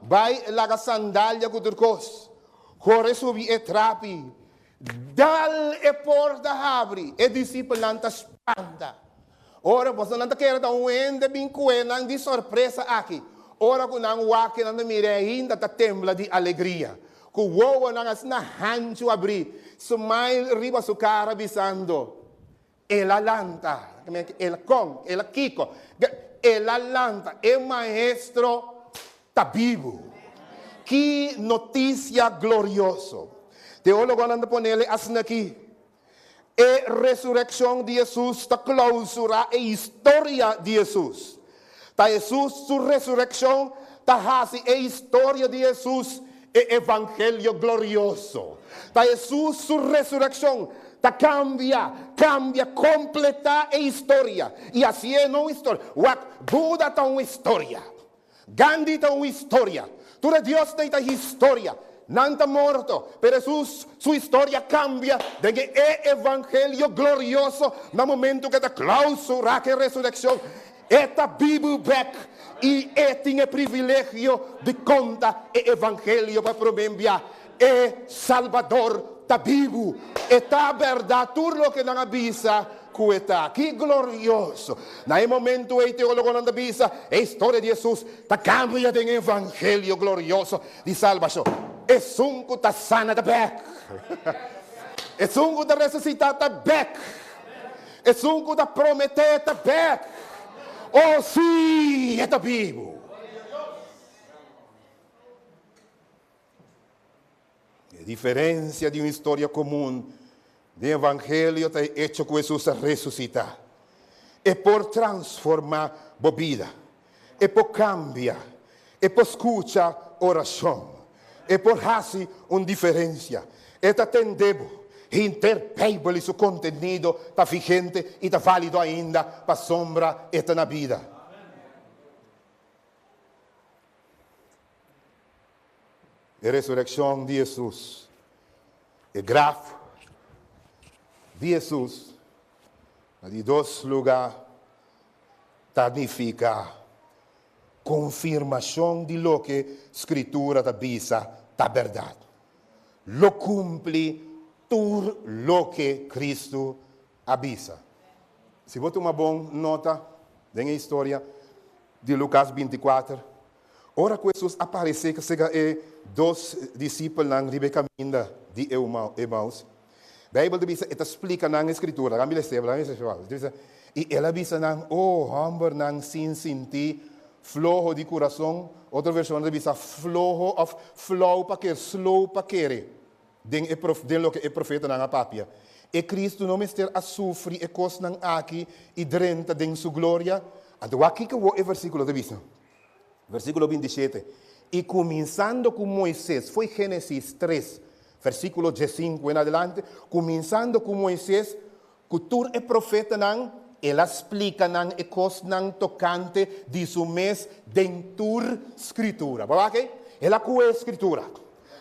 bai laga sandalia ku tur kos. Kore subi e trapi, dal e porta habri. E disipelnan ta spanta. Ora boso nan ta kere ta un hende bin kue nan di sorpresa aki. Ora ku nan wak nan ta mira e ainda ta tembla di alegria. Ku wowonan asina hanchu abrí, smile riba su kara bisando, El a lanta. El kon? El a kiko? El a lanta. E Maestro ta bibu. Ki notisia glorioso! Teólogonan ta ponele asina aki, E resurekshon di Hesus ta klousurá e historia di Hesus. Ta Hesus su resurekshon ta hasi e historia di Hesus e evangelio glorioso. Ta Hesus su resurekshon ta kambia, kambia, kompletá e historia i hasié no un historia. Wak, Buda ta un historia. Gandhi ta un historia. Tur e diosnan ei ta historia. Nan ta morto, pero Hesus su historia kambia den e evangelio glorioso na momento ku e ta klausurá ku e resurekshon. E ta bibu bek i e tin e privilegio di konta e evangelio pa promé bia. E Salbador ta bibu. E ta bèrdat tur loke nan a bisa ku e ta. Ki glorioso! Na e momentu ei teólogonan ta bisa e historia di Hesus ta kambia den e evangelio glorioso di salbashon. Esun ku ta sana ta bèk. Esun ku ta resusitá ta bèk. Esun ku ta prometé ta bèk. O sí, e ta bibu! E diferensia di un historia komun den evangelio ta e echo ku Hesus a resusitá. E por transformá bo bida. E por kambia. E por skucha orashon. E por hasi un diferensia. E ta tende bo. Henter Beibel i su kontenido ta vigente i ta válido ainda pasobra e ta na bida. E resurekshon di Hesus, e graf di Hesus na di dos lugá ta nifiká konfirmashon di loke Skritura ta bisa ta bèrdat. Lo kumpli tur loke Kristu a bisa. Si bo tuma bon nota den e historia di Lukas bintikuater, Ora ku Hesus a paresé sega e dos disipelnan riba e kaminda di Emaus, Beibel ta bisa e ta splika nan e Skritura. Laga mi lesa, laga mi lesa. E ta bisa, I el a bisa nan, O hòmbernan sin sintí, floho di kurason, otro vershonnan ta bisa floho òf flou pa kere, slow pa kere, den e den loke e profetanan a papia. E Kristu no mester a sufri e kosnan aki i drenta den su gloria? Anto wak kiko wou e versíkulo ta bisa. Versíkulo 27, I kuminsando ku Moises, fo'i Génesis tres, versíkulo diesinku en adelante, kuminsando ku Moises, ku tur e profetanan, el a splika nan e kosnan tokante di su mes den tur Skritura. Bo a wak ei? El a kue Skritura.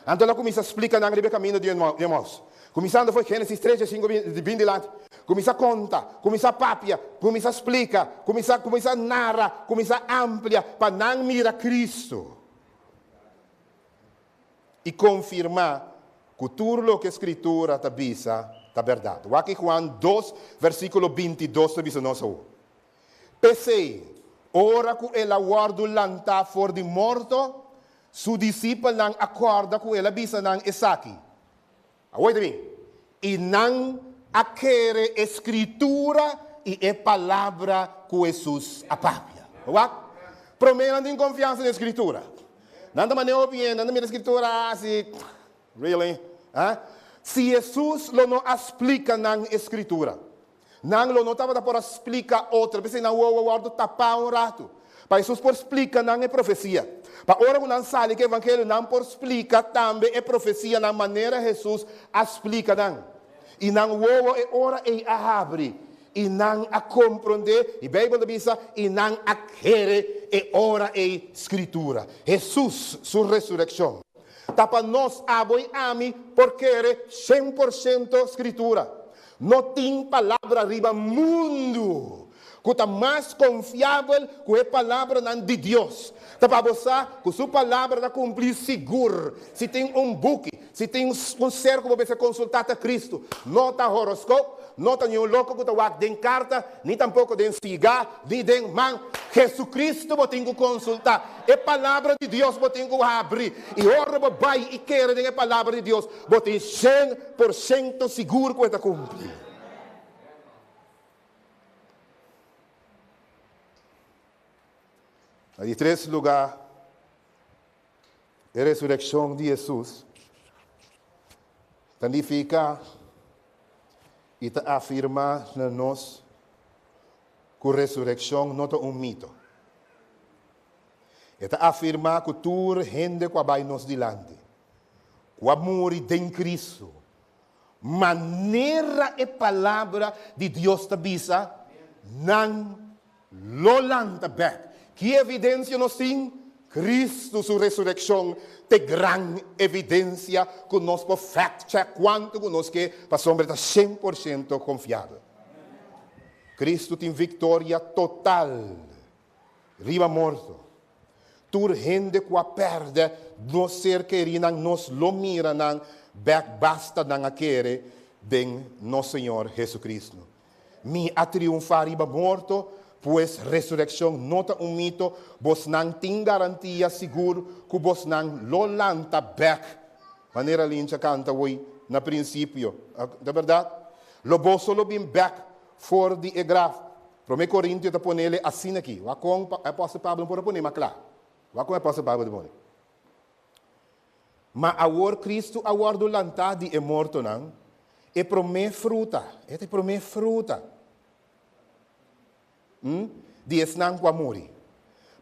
Anto el a kuminsá splika nan riba e kaminda di Emaus. Kuminsando fo'i Génesis tres diesinku bin dilanti, kuminsá konta, kuminsá papia, kuminsá splika, kuminsá kuminsá nara, kuminsá amplia pa nan mira Kristu i konfirmá ku tur loke Skritura ta bisa ta bèrdat. Wak Juan dos versíkulo 22 ta bisa nos awor. P'esei, ora ku el a wòrdu lantá for di morto, su disipelnan a kòrda ku el a bisa nan esaki. Awor ta bin, I nan a kere e Skritura i e palabra ku Hesus a papia. Wak, promé nan tin konfiansa den e Skritura. Nan ta manera hopi hende, nan ta mira e Skritura asi, really? Ah? Si Hesus lo no a splika nan e Skritura, Nan lo no tabata por a splika otro, p'esei nan wowo a wòrdu tapá un ratu, pa Hesus por splika nan e profesia. Pa ora ku nan sali ku e evangelio, nan por splika tambe e profesianan manera Hesus a splika nan. I nan wowo e ora ei a habri, i nan a komprondé, i Beibel ta bisa, i nan a kere. e ora ei Skritura. Hesus su resurekshon ta pa nos, abo i ami, por kere 100% Skritura. No tin palabra riba mundu ku ta mas konfiabel ku e palabranan di Dios. Ta pa bo sa ku su palabra ta kumpli sigur. Si tin un buki, si tin un ser ku bo mester konsultá ta Kristu. No ta horoskop, no ta niun loko ku ta wak den karta, ni tampoko den siga, ni den man. Hesukristu bo tin ku konsultá. E palabra di Dios bo tin ku habri. I ora bo bai i kere den e palabra di Dios, bo tin 100% sigur ku e ta kumpli. Na di tres lugá, e resurekshon di Hesus ta nifiká i ta afirmá na nos ku resurekshon no ta un mito. E ta afirmá ku tur hende ku a bai nos dilanti, ku a muri den Kristu, manera e Palabra di Dios ta bisa, nan lo lanta bèk. Ki evidensia nos tin? Kristu su resurekshon ta e gran evidensia ku nos por fact check kuantu ku nos ke pasobra e ta 100% konfiabel. Kristu tin viktoria total riba morto. Tur hende ku a pèrdè nos ser kerínan nos lo mira nan bèk basta nan a kere den nos Señor Jesucristo. Mi a triunfá riba morto, pues resurekshon no ta un mito, bosnan tin garantia sigur ku bosnan lo lanta bèk, manera Lincha kanta woi na prinsipio. Ta bèrdat? Lo boso lo bin bèk for di e graf. Promé Korintio ta ponele asina aki. Wak kon apòstel Pablo no por a pone mas kla. Wak kon apòstel Pablo ta pone. Ma awor Kristu a wòrdu lantá di e mortonan, e promé fruta, e ta e promé fruta, hm, di esnan ku a muri.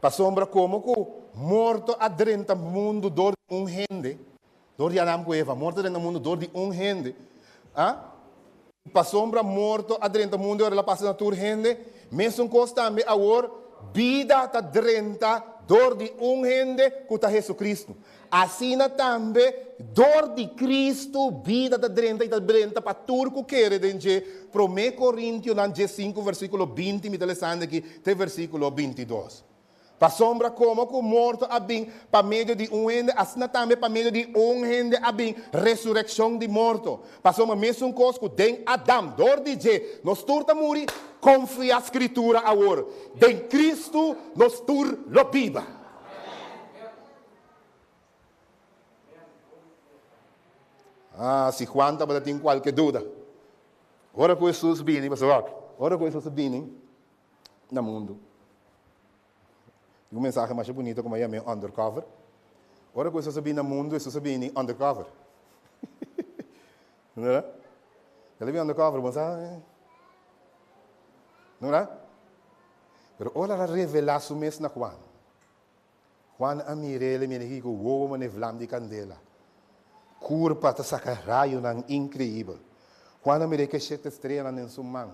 Pasobra komo ku morto a drenta mundu dor di un hende, dor di Adam ku Eva, morto a drenta mundu dor di un hende, ah, pasobra morto a drenta mundu i ora el a pasa na tur hende, mesun kos tambe awor bida ta drenta dor di un hende ku ta Hesukristu. Asina tambe dor di Kristu bida ta drenta i ta drenta pa tur ku kere den dje. Promé Korintionan 15 versíkulo 20 mi ta lesando aki te versíkulo 22. Pasobra komo ku morto a bin pa medio di un hende, asina tambe pa medio di un hende a bin resurekshon di morto. Pasobra mesun kos ku den Adam, dor di dje, nos tur ta muri, konfia Skritura awor, den Kristu nos tur lo biba. Ah, si Juan tabata tin kualke duda. Ora ku Hesus bini, pasobra wak, ora ku Hesus a bini na mundu, tin un mensahe masha bunito ku mi a yam'é undercover. Ora ku Hesus a bini na mundu, Hesus a bini undercover. No ta? El a bini undercover, bo sa? No ta? Pero ora el a revelá su mes na Juan, Juan a mir'é, el a mira aki ku wowo manera vlam di kandela. Kurpa ta saka rayonan inkreibel. Juan a mir'é ku e shete streanan den su man,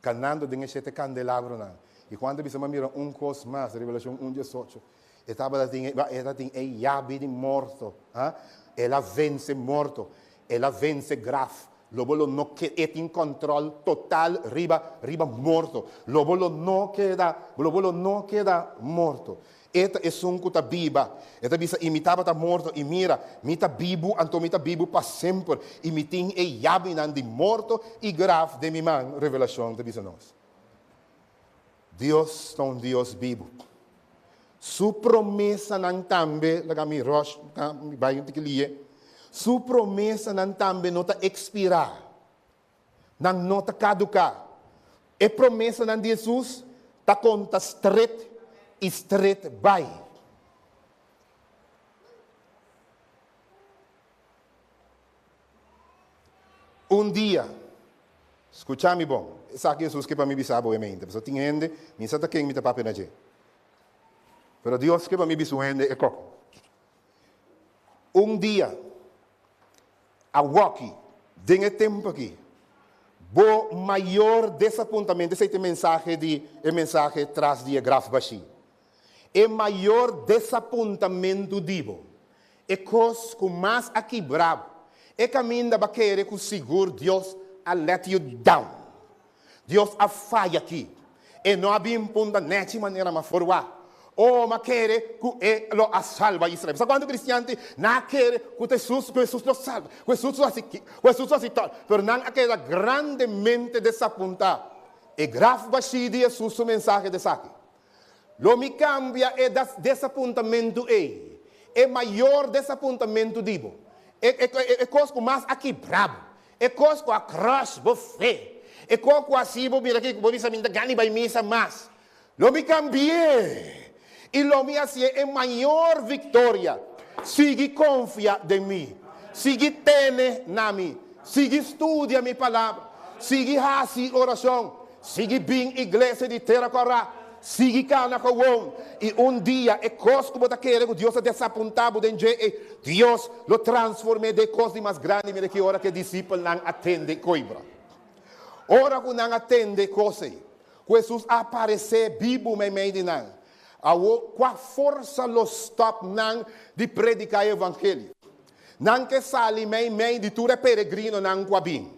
kanando den e shete kandelabronan. I Juan ta bisa, Mi a mira un kos mas, Revelashon un 18. E tabata tin e, e ta tin e yabi di morto. Ha? El a vense morto. El a vense graf. Lo bo lo no ke, e tin kòntròl total riba, riba morto. Lo bo lo no keda, lo bo lo no keda morto. E ta esun ku ta biba. E ta bisa, I mi tabata morto, i mira, mi ta bibu, anto mi ta bibu pa semper, i mi tin e yabinan di morto i graf den mi man, Revelashon ta bisa nos. Dios ta un Dios bibu. Su promesanan tambe, laga mi rush, mi bai un tiki lie. Su promesanan tambe no ta ekspirá. Nan no ta kaduká. E promesanan di Hesus ta konta stret i stret bai. Un dia, skucha mi bon, esaki Hesus ke pa mi bisa bo e mente, pasobra tin hende, mi sa ta ken mi ta papia na dje. Pero Dios ke pa mi bisa un hende e koko. Un dia, awoki, den e tempu aki, bo mayor desapuntamentu, esei ta e mensahe di e mensahe tras di e graf bashí. E mayor desapuntamentu di bo, e kos ku mas a kibra bo, e kaminda bo a kere ku sigur Dios a let you down. Dios a faya aki. E no a bin punta nechi manera m'a forwá. O m'a kere ku e lo a salba Israel. Sa kuantu kristian tin nan a kere ku ta Hesus, ku Hesus lo salba, ku Hesus lo hasi ki, ku Hesus lo hasi tal, pero nan a keda grandemente desapuntá. E graf bashí di Hesus su mensahe ta esaki, Lo mi kambia e desapuntamentu ei, e mayor desapuntamentu di bo, e kos ku mas a kibra bo, e kos ku a crush bo fe, e kos ku a hasi bo bira ki bo bisa mi no ta gana bai misa mas. Lo mi kambi'é i lo mi hasié e mayor viktoria. Sigui konfia den mi. Sigui tene na mi. Sigui studia mi palabra. Sigui hasi orashon. Sigui bin iglesia di Tera Kòrá, sigui kana gewon, i un dia e kos ku bo ta kere ku Dios a desapuntá bo den dje ei, Dios lo transform'é den e kos di mas grandi. Mira ki ora ku e disipelnan a tende e koibra. Ora ku nan a tende e kos ei, ku Hesus a aparesé bibu meimei di nan, awor kua forsa lo stòp nan di prediká e evangelio? Nan ke sali meimei di tur e peregrinonan ku a bin.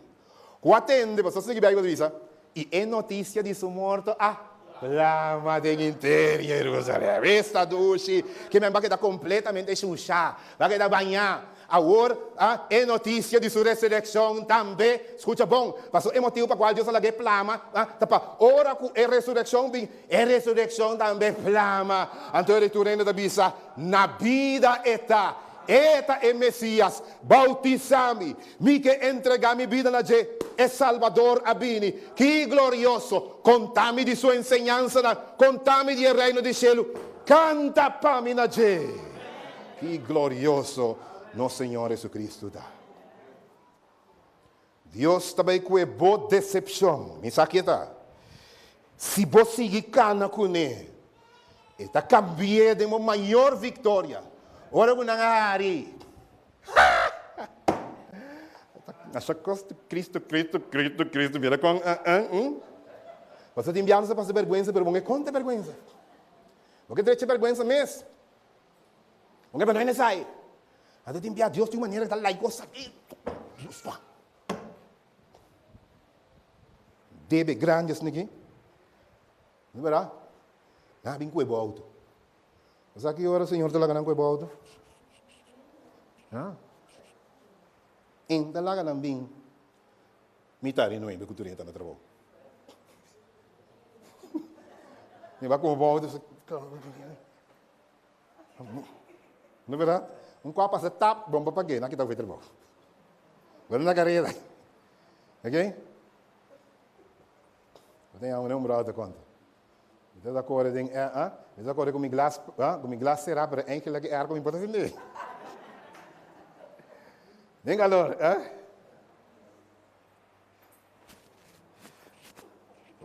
Ku a tende, pasobra esaki Beibel ta bisa, I e notisia di su morto a plama den henter Jerusalem. Esta dushi ke men ba keda kompletamente shusha, ba keda bañá. Awor, e notisia di su resurekshon tambe, skucha bon, pasobra e motibu pa kual Dios a lag'é plama ta pa ora ku e resurekshon bin, e resurekshon tambe plama. Anto e tur hende ta bisa, Na bida e ta! E ta e Mesias! Boutisá mi! Mi ke entregá mi bida na dje. E Salbador a bini. Ki glorioso! Konta mi di su enseñansanan. Konta mi di e Reino di shelu. Kanta pa mi na dje. Ki glorioso nos Señor Jesucristo ta! Dios ta bai ku e bo desepshon. Mi sa ki e ta. Si bo sigui kana kuné, e ta kambi'é den bo mayor viktoria. Ora ku nan a hari, Ha! Asha kos di Cristo, Cristo, Cristo, Cristo. Mira kon, uh, uh, uh. Pasobra tin biaha nos ta pasa bèrgwensa, pero bo no e konta e bèrgwensa. Bo ke drecha e bèrgwensa mes. Bo ke pa no hende sa e. Anto tin bia Dios tin un manera ta lai kos aki. Dios pa. Debe grandi asina aki. No berdad? Nan a bin ku e bo auto. Bo sa ki ora Señor ta laga nan ku e bo auto? Ha? En ta laga nan bin mitad di nuebe ku tur hende ta na trabou. Mi ba ku bo auto. No verdad? Un kua pasa tap, bon pa pag'é, nan kita hopi trabou. Bo na karera. Ok? Bo tin un brother ta konta. Mi ta kore den e, ah, mi ta kore ku mi glas, ah, ku mi glas será, pero eigenlijk e airco mi por ta sende. Den kalor, eh?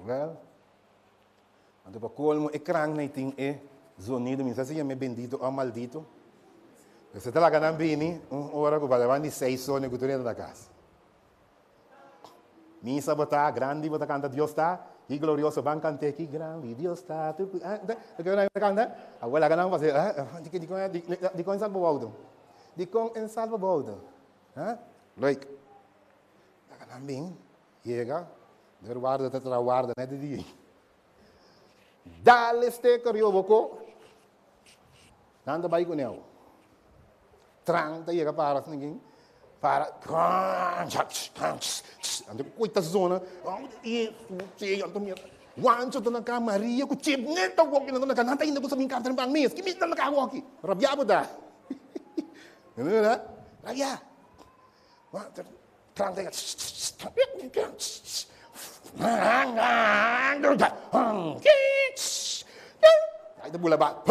Wel, Anto pa colmo e krank nei tin e zonido, mi sa si yam'e bendito o maldito. Mester ta laga nan bini un ora cu balaban di seis sone cu tur hende ta cas. Misa bo ta, grandi bo ta canta Dios ta, ki glorioso ban cant'e, ki grandi Dios ta, tur cu, ah, ta ke nan ta canta? Awor laga nan fasi, ah, dicon, dicon e salba bo auto? Dicon e salba bo auto? Ah, leuk. Laga nan bin. Yega, der warda ta traha warda net di dia. Dale steker yo boko. Nan ta bai ku neu. Tran ta yega para asina para. Anto ku ta zona. Wancho ta na ka Maria ku chip net ta woki nan ta na ka. Nan ta inda ku sa bin karta riba mes. Ki mi ta na ka woki. Rabia bo ta. Rabia. Aí ta bula ba.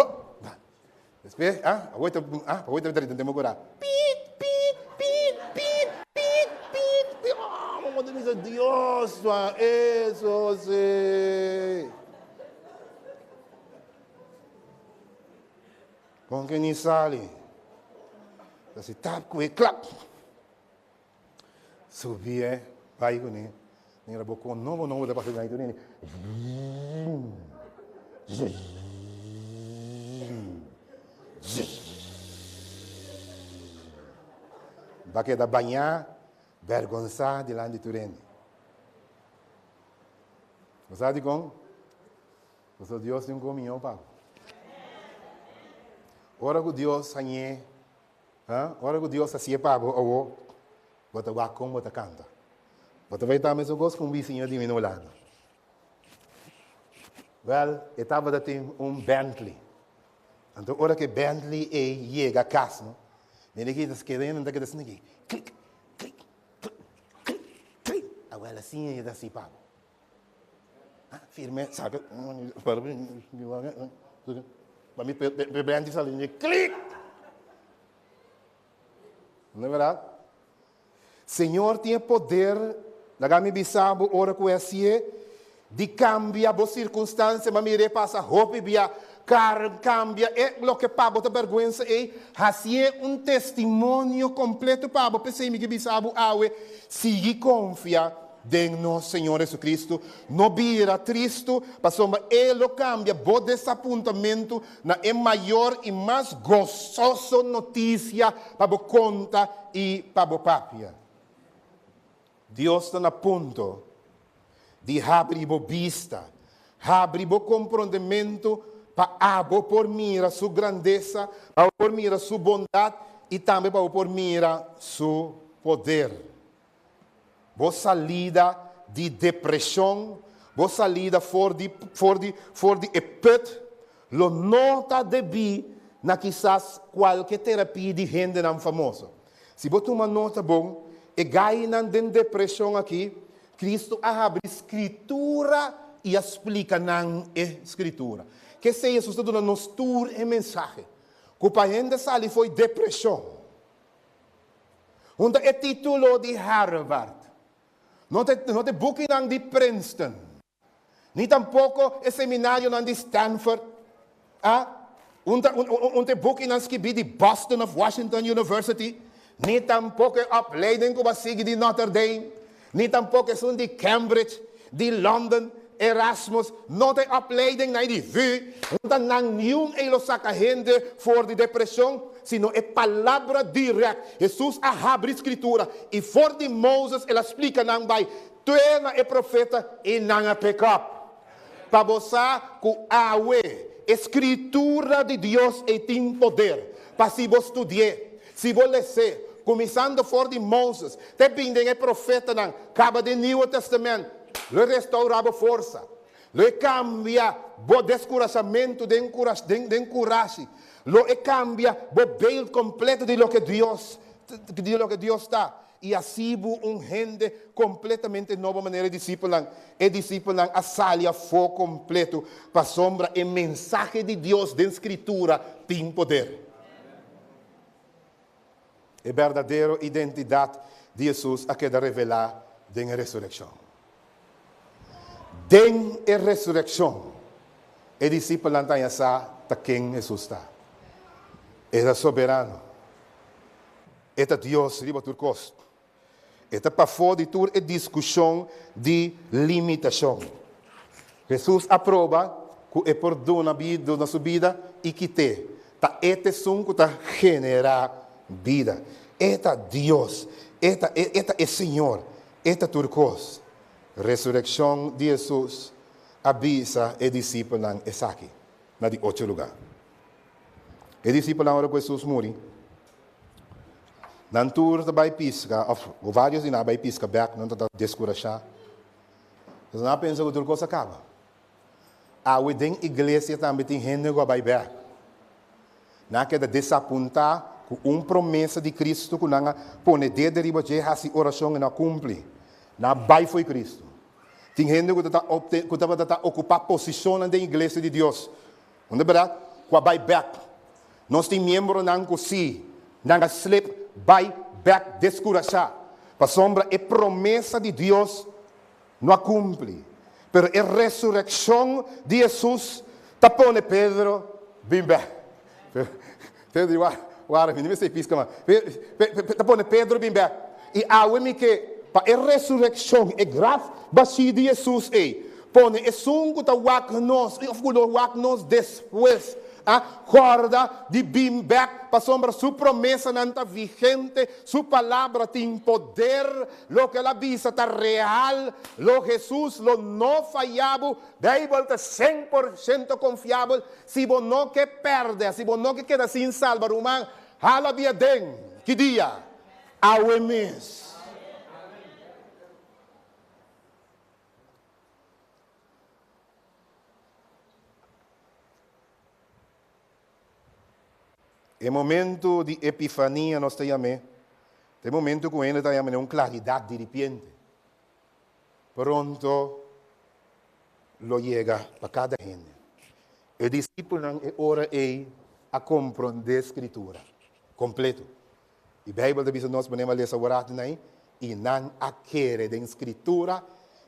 Después, ah, awor ta, ah, awor ta drenta den cora. Piet, piet, piet, piet, piet, piet, piet. Ah, mama ta bisa, Dios, eso sí. Con que ni sali. Ta si tap cu e klap. Subi e bai kuné. Mira bo kon nobo nobo ta pasa den tur hende. Ba keda bañá, bèrgonsá dilanti tur hende. Bo sa dikon? Pasobra Dios tin un kon mihó pa bo. Ora ku Dios hañ'é, ha? Ora ku Dios hasié pa bo awó, bo ta wak kon bo ta kanta. Bo ta bai ta mesun kos ku un bisiño di mi na Hulanda. Wèl, e tabata tin un Bentley. Anto ora ku e Bentley ei yega kas, no, mi di kita keda hende ta keda asina aki, klik, klik, klik, klik, klik. Awèl asina e ta hasi pa bo. Firme, saka, pa mi pe Bentley sali, mi klik! No es berdad? Señor tin e poder, laga mi bisa bo ora ku e hasié, di kambia bo sirkunstansia, ma mir'é pasa hopi bia, kar kambia e loke pa bo ta bèrgwensa ei, hasié un testimonio kompleto pa bo. P'esei mi ke bisa bo awe, sigui konfia den nos Señor Jesucristo, no bira tristu, pasobra E lo kambia bo desapuntamentu na e mayor i mas gososo notisia pa bo konta i pa bo papia. Dios ta na punto di habri bo bista, habri bo komprondementu pa abo por mira Su grandesa, pa bo por mira Su bondat i tambe pa bo por mira Su poder. Bo salida di depresion, bo salida for di for di for di e put lo no ta debí na kisas kualke terapia di hendenan famoso. Si bo tuma nota bon, e gainan den depresion aki, Cristo a habri Scritura i a splika nan e Scritura. Kesei Jesus ta duna nos tur e mensahe, ku pa hende sali fo'i depresion, Hunta e título di Harvard. No ta no ta e bukinan di Princeton, ni tampoko e seminarionan di Stanford. A Un ta un un ta e bukinan skibí di Boston of Washington University, ni tampoko e opleiding ku bo a sigui di Notre Dame, ni tampoko esun di Cambridge, di London, Erasmus, no ta e opleiding nan di VU, no ta nan niun ei lo saka hende for di depresion, sino e palabra direct. Hesus a habri Scritura i for di Moses el a splica nan bai te na e profeta i nan a pick up. Pa bo sa cu awe e Scritura di Dios ei tin poder pa si bo studi'é, si bo les'é, cuminsando for di Moses te bin den e profetanan, caba den Nieuwe Testament, Lo e restaurá bo forsa. Lo e kambia bo deskurashamentu den den kurashi. Lo e kambia bo beeld kompleto di loke Dios di loke Dios ta i hasi bo un hende kompletamente nobo manera e disipelnan. E disipelnan a sali afó kompleto pasobra e mensahe di Dios den Skritura tin poder. E berdadero identidat di Hesus a keda revelá den e resurekshon. Den e resurekshon, e disipelnan ta haña sa ta ken Hesus ta. E ta soberano. E ta Dios riba tur kos. E ta pafó di tur e diskushon di limitashon. Hesus a proba ku e por duna duna su bida i kit'é. Ta e ta esun ku ta generá bida. E ta Dios. E ta e ta e Señor. E ta tur kos. Resurekshon di Hesus a bisa e disipelnan esaki na di ocho lugá. E disipelnan ora ku Hesus muri, Nan tur ta bai piska, òf vários di nan a bai piska bèk, nan ta ta deskurashá. Pasobra nan a pensa ku tur kos a kaba. Awe den iglesia tambe tin hende ku a bai bèk. Nan a keda desapuntá ku un promesa di Kristu ku nan a pone dede riba dje, hasi orashon i no a kumpli. Nan a bai fo'i Kristu. Tin hende ku ta ta ku tabata ta okupá posishonnan den iglesia di Dios. Unda bèrdat ku a bai bèk. Nos tin miembronan ku si nan a slip bai bèk deskurashá pasobra e promesa di Dios no a kumpli. Pero e resurekshon di Hesus ta pone Pedro bin bèk. Pedro di, Wara, mi no mester piska mas. Ta pone Pedro bin bèk. I awe mi ke pa e resurekshon, e graf bashí di Hesus ei, pone esun ku ta wak nos òf ku lo wak nos despues. A kòrda di bin bèk, pasobra Su promesanan ta vigente, Su palabra tin poder, loke El a bisa ta real, lo Hesus lo no faya bo. Beibel ta 100% konfiabel. Si bo no ke pèrdè, si bo no ke keda sin salba, ruman, hala bia den ki dia? Awe mes. E momento di epifania nos ta yam'é, ta e momento ku hende ta yama un klaridat diripiente. Pronto lo yega pa kada hende. E disipelnan e ora ei a komprondé Skritura kompleto. E Beibel ta bisa nos, manera mi a lesa awor nan, i nan a kere den Skritura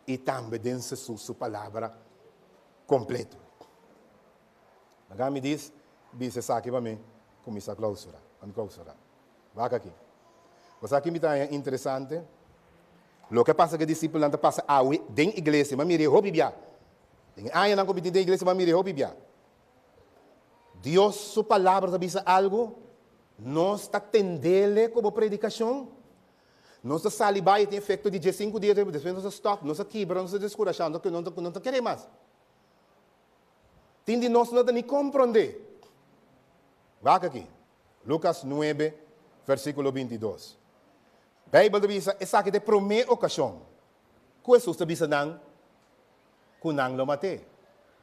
i tambe den Hesus su palabra kompleto. Laga mi dis, bisa esaki pa mi kuminsá klousura, pa mi klousura. Wak aki. Bo sa ki mi ta haña interesante? Loke a pasa ku e disipelnan ta pasa awe den iglesia. Mi a mira e hopi bia. Den e añanan ku mi tin den iglesia mi a mira e hopi bia. Dios su palabra ta bisa algu, nos ta tendele ku bo predikashon, nos ta sali bai, e tin efekto di diesinku dia, despues nos ta stòp, nos ta kibra, nos ta deskurashá, nos no ta kere mas. Tin di nos no ta ni komprondé. Wak aki, Lukas nuebe, versíkulo 22. Beibel ta bisa esaki ta e promé okashon ku Hesus ta bisa nan ku nan lo mat'é.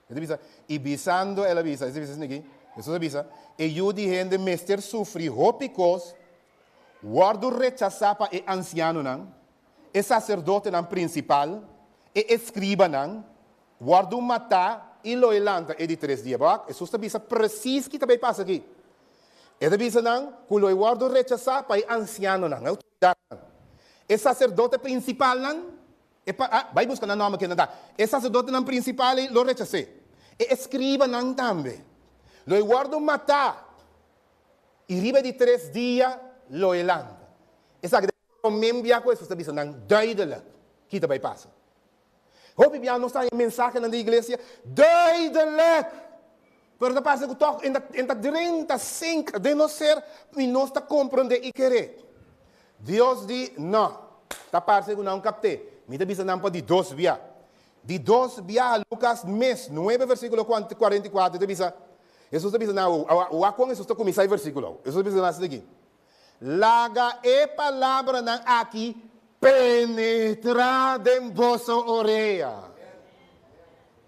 E ta bisa, i bisando el a bisa, e ta bisa esaki, Hesus a bisa, E Yu di hende mester sufri hopi kos, wòrdu rechasá pa e ansianonan, e saserdotenan prinsipal, e eskribanan, wòrdu matá i lo e lanta e di tres dia. Bo Hesus ta bisa presis ki ta bai pasa aki. E ta bisa nan ku lo e wòrdu rechasá pa e ansianonan, e outoridatnan, e saserdote prinsipalnan, e pa, ah, bai buska nan nòmber ke nan ta. E saserdotenan prinsipal ei lo rechas'é. E eskribanan tambe. Lo e wòrdu matá i riba e di tres dia lo e lanta. Esaki ta e promé bia ku Hesus ta bisa nan duidelik ki ta bai pasa. Hopi bia nos ta haña mensahenan di iglesia duidelik, pero ta parse ku tòg e ta drenta sink den nos ser i nos ta komprondé i keré. Dios di, No, ta parse ku nan kapt'é. Mi ta bisa nan pa di dos bia. Di dos bia Lukas mes nuebe versíkulo 44 ta bisa, Hesus ta bisa nan, wak kon Hesus ta kuminsá e versíkulo. Hesus ta bisa nan asina aki, Laga e palabranan aki penetrá den boso orea.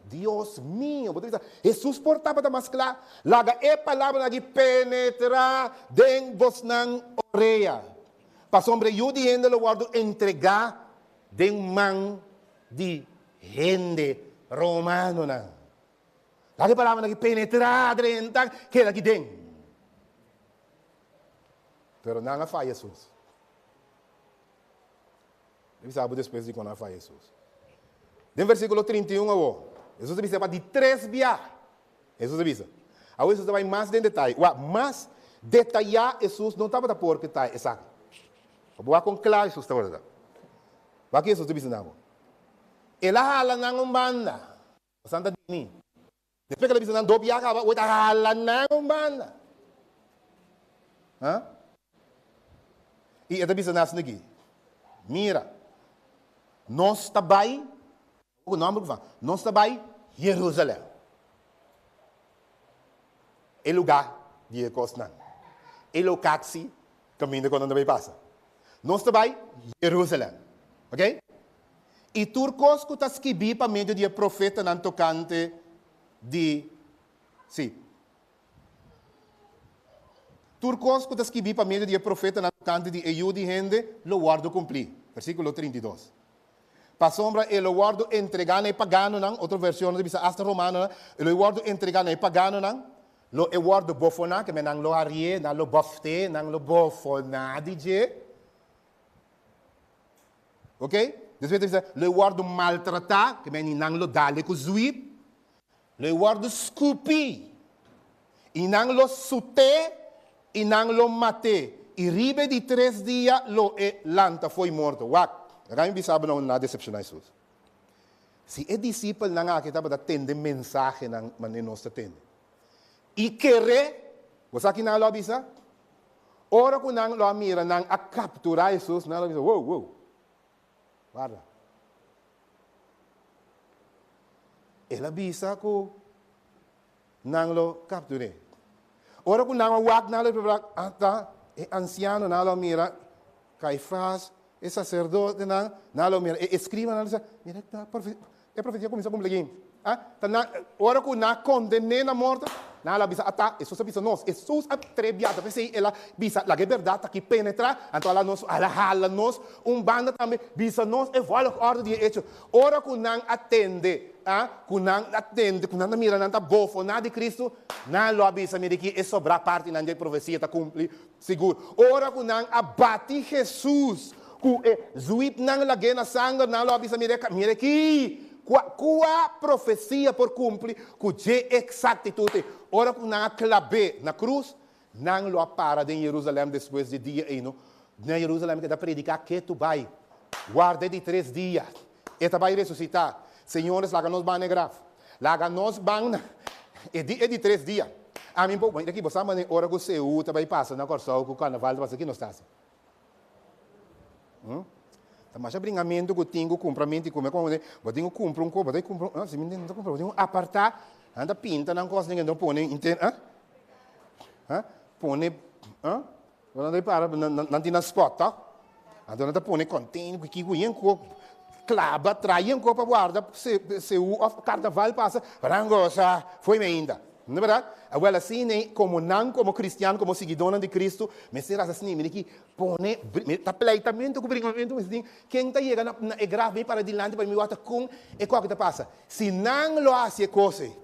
Dios mio, bo ta bisa, Hesus por tabata mas kla? Laga e palabranan aki penetrá den bosnan orea. Pasobra e Yu di hende lo wòrdu entregá den man di hende romanonan. Laga e palabranan aki penetrá, drenta, keda aki den. Pero nan a faya Hesus. Mi bisa bo despues dikon nan a faya Hesus. Den versíkulo 31 awor, Hesus a bisa pa di tres bia. Hesus a bisa. Awor Hesus ta bai mas den detaye. Wak, mas detayá Hesus no tabata por ke ta esaki. Pa bo wak kon kla Hesus tabata. Wak ki Hesus ta bisa nan awor. El a hala nan un banda. Santa di mi. Despues ku el a bisa nan do bia kaba, oe ta hala nan un banda. Ha? I e ta bisa nan asin aki, Mira, nos ta bai, ku nòmber ku fa, nos ta bai Jerusalèm, e lugá di e kosnan, e lokaksi kaminda ku nan ta bai pasa. Nos ta bai Jerusalèm. Oke? I tur kos ku ta skibí pa medio di e profetanan tokante di, sí, tur kos ku ta skibí pa medio di e profetanan tokante di e Yu di hende lo wòrdu kumplí. Versíkulo 32. Pasobra e lo wòrdu entregá na e paganonan, otro vershonnan ta bisa asta romanonan, e lo wòrdu entregá na e paganonan, lo e wòrdu bofoná, ke men nan lo harié, nan lo bòft'é, nan lo bofoná di dje. Ok? Despues ta bisa, lo e wòrdu maltratá, ke men i nan lo dal-e ku zwip, lo e wòrdu skupí, i nan lo sut'é, i nan lo mat'é, i riba e di tres dia lo e lanta fo'i morto. Wak, laga mi bisa bo nan no a desepshoná Hesus. Si e disipelnan aki tabata tende mensahenan manera nos ta tende. I kere, bo sa ki nan lo a bisa? Ora ku nan lo a mira nan a kapturá Hesus, nan lo a bisa, Wow, wow, warda. El a bisa ku nan lo kaptur'é. Ora ku nan a wak, nan lo a ata e ansianonan lo a mira Kaifas, e saserdotenan, nan lo mira e eskribanan, nan lo bisa, Mira, e profesia kuminsá kumpli aki. Ta nan, ora ku nan a konden'é na morto, nan a bisa, Ata, Hesus a bisa nos. Hesus a trebia, ta p'esei el a bisa, Laga e bèrdat aki penetrá, anto a la nos, a la hala nos un banda tambe, bisa nos e volgorde di e echo. Ora ku nan a tende, ku nan a tende, ku nan a mira nan ta bofoná di Kristu, nan lo a bisa, Mira aki, e sobrá partinan di e profesia ta kumpli sigur. Ora ku nan a bati Hesus ku e zwipnan lag'é na sanger, nan lo a bisa, Mira mira aki, kua, kua profesia por kumpli ku dje eksaktitut ei? Ora ku nan a klab'é na krus, nan lo a para den Jerusalèm despues di dia ei, no? Na Jerusalèm keda prediká ketu bai. Warda e di tres dia, e ta bai resusitá. Señores, laga nos ban na e graf. Laga nos ban na e di e di tres dia. Ami por, mira aki, bo sa manera ora ku Seú ta bai pasa na Kòrsou ku karnaval ta pasa, ki nos ta hasi? Hm? Ta masha bringamentu ku tin ku kumpramentu i kume komo bo tin ku kumpra un kos, bo ta kumpra un, si mi no ta kumpra, bo tin ku apartá, nan ta pinta nan kos den, pone inter, ah? Ah? Pone, ah? Nan ta para, nan tin nan spot tok. Anto nan ta pone container ku kiko yen ku klaba tra yen ku pa warda seú of karnaval pasa pa nan gosa foi mi ainda. No berdad? Awel asina ei komo nan komo kristian komo siguidónan di Kristu mester hasi asina mira ki pone ta pleitamentu ku bringamentu mester tin ken ta yega na e graf mi para dilanti pa mi wak ta kon e koke ta pasa. Si nan lo hasi e kos ei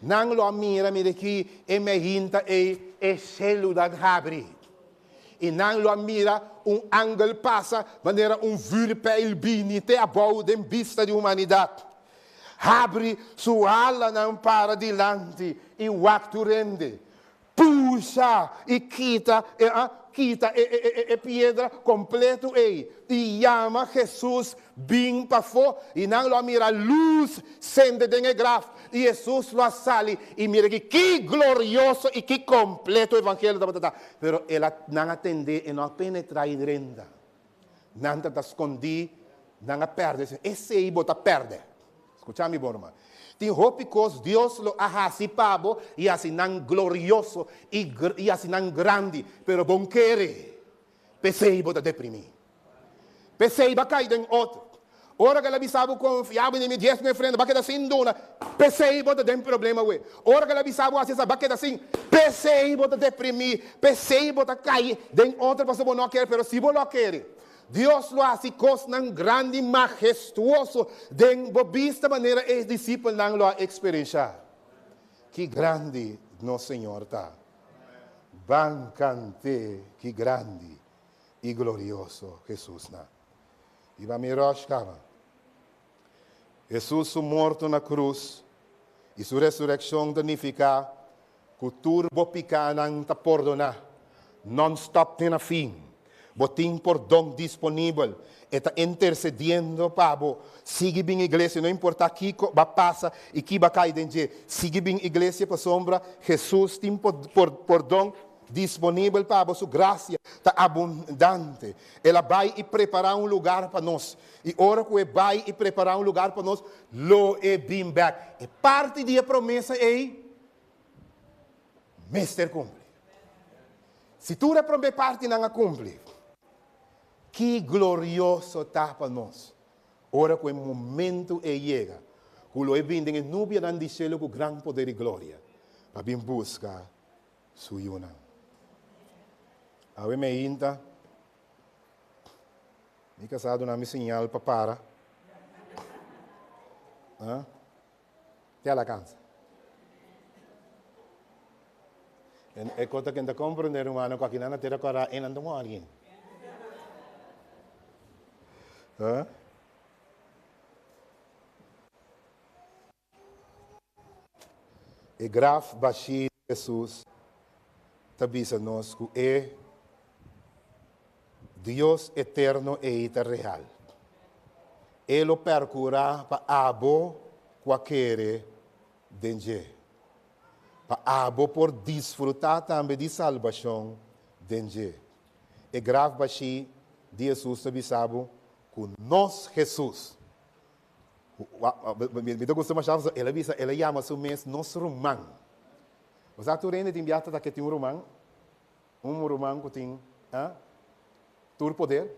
Nan lo a mira, mira ki e mehinta ei e shelunan habri. I nan lo a mira un angel pasa manera un vuurpijl bini te abou den bista di humanidat. Habri su alanan para dilanti i wak tur hende. Pusha i kita e a kita e e e piedra kompletu ei i yama Hesus bin pafó i nan lo a mira lus sende den e graf i Hesus lo a sali i mira ki ki glorioso i ki kompletu evangelio tabata ta pero el a nan a tendé e no a penetrá i drenta nan ta ta skondí nan a pèrdè esei bo ta pèrdè. Skucha mi bon ruman. Tin hopi kos Dios lo a hasi pa bo i hasi nan glorioso i i hasi nan grandi, pero bon kere. P'esei bo ta deprimí. P'esei bo a kai den otro. Ora ku el a bisa bo konfia bo den mi dies mi ofrenda, bo a keda sin duna. P'esei bo ta den problema awe. Ora ku el a bisa bo hasi esaki, bo a keda sin. P'esei bo ta deprimí. P'esei bo ta kai den otro pasobra bo no a kere. Pero si bo lo a kere, Dios lo hasi kosnan grandi i mahestuoso den bo bista manera e disipelnan lo a eksperenshá. Ki grandi nos Señor ta! Ban kant'é ki grandi i glorioso Hesus na. Riba mi ròsh kaba. Hesus su morto na krus i su resurekshon ta nifiká Ku tur bo pikánan ta pordoná, nònstòp te na fin. Bo tin pordon disponibel. E ta intersediendo pa bo. Sigui bin iglesia, no importá kiko ba pasa i ki ba kai den dje. Sigui bin iglesia pasobra Hesus tin pordon disponibel pa bo. Su grasia ta abundante. El a bai i prepará un lugar pa nos. I ora ku e bai i prepará un lugar pa nos, lo e bin bèk. E parti di e promesa ei mester kumpli. Si tur e promé partinan a kumpli, ki glorioso ta pa nos ora ku e momentu ei yega, ku lo e bin den e nubianan di shelu ku gran poder i gloria pa bin buska su yunan. Awe meinta, mi kasá a duna mi señal pa para. Te alakansa. E kota ken ta komprende rumano ku akinan na tera kora e nan ta mori. E graf bashí di Hesus ta bisa nos ku e Dios eterno ei ta real. E lo perkurá pa abo ku a kere den dje. Pa abo por disfrutá tambe di salbashon den dje. E graf bashí di Hesus ta bisa bo ku nos Hesus. Mi ta gusta mashá pasobra el a bisa, el a yama su mes nos ruman. Bo sa tur hende tin biaha ta ke tin un ruman, un ruman ku tin tur poder.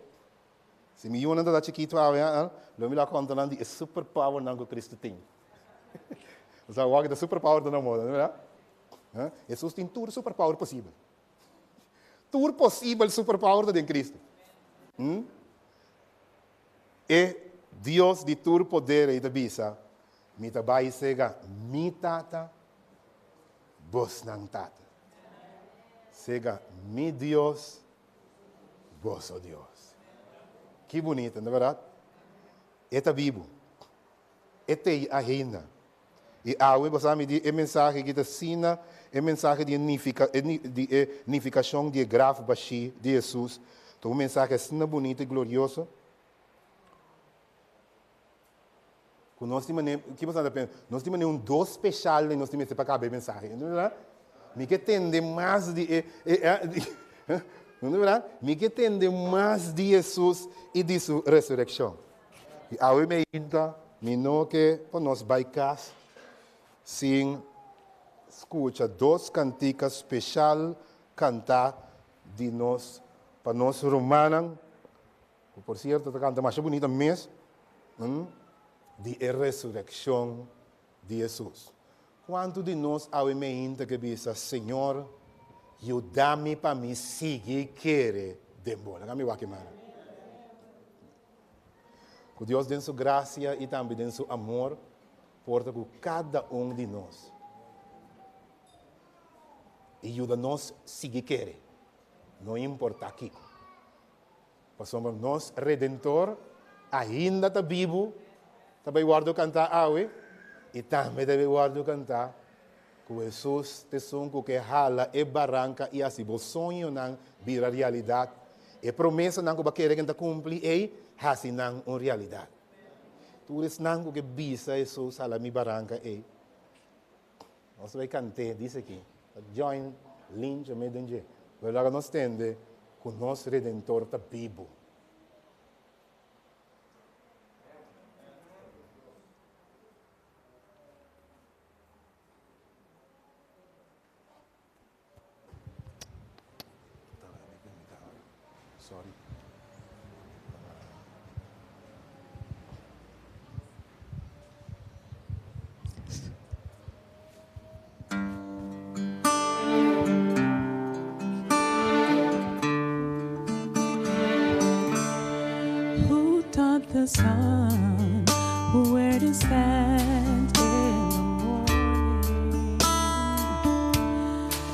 Si mi yunan ta ta chikitu awe, lo mi la konta nan di e superpowernan ku Kristu tin. Bo sa wak ta superpower ta na moda, no berdad? Hesus tin tur superpower posibel. Tur posibel superpower ta den Kristu. E Dios di tur poder ei ta bisa, Mi ta bai sega mi Tata, bosnan Tata. Sega mi Dios, boso Dios. Ki bunita, no berdad? E ta bibu. E t'ei ainda. I awe bo sa mi di e mensahe ki ta asina e mensahe di e nifika di e nifikashon di e graf bashí di Hesus ta un mensahe asina bunita i glorioso ku nos tin manera ki bo sa ta pensa nos tin manera un dos speshal den nos tin mester pa kaba e mensahe mi ke tende mas di e mi ke tende mas di Hesus i di su resurekshon. I awe meinta mi no ke pa nos bai kas sin skucha dos kantika speshal kantá di nos pa nos rumannan, ku por sierto ta kanta masha bunita mes, di e resurekshon di Hesus. Kuantu di nos awe meinta ke bisa, Señor, yuda mi pa mi sigui kere den bo? Laga mi wak e mara. Ku Dios den su grasia i tambe den su amor por ta ku kada un di nos i yuda nos sigui kere, no importá kiko. Pasobra nos Redentor ainda ta bibu, ta bai wòrdu kantá awe i tambe ta bai wòrdu kantá ku Hesus ta esun ku ke hala e baranka i hasi bo soñonan bira realidat. E promesanan ku bo a kere ku ta kumpli ei, hasi nan un realidat. Tur esnan ku ke bisa Hesus hala mi baranka ei, nos ta bai kant'é, dice aki, ta join lincha me den dje. Pero laga nos tende ku nos Redentor ta bibu. Sorry. Who taught the sun where to stand in the morning?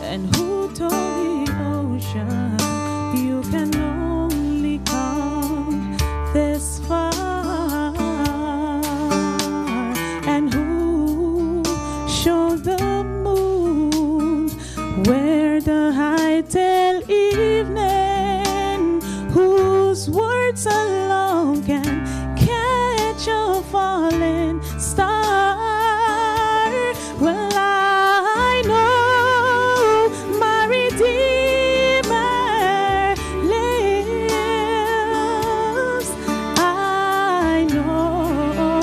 And who told the ocean you can only come this far? And who showed the moon where the hide till evening? Whose words alone can catch a falling star? Well, I know my Redeemer lives. I know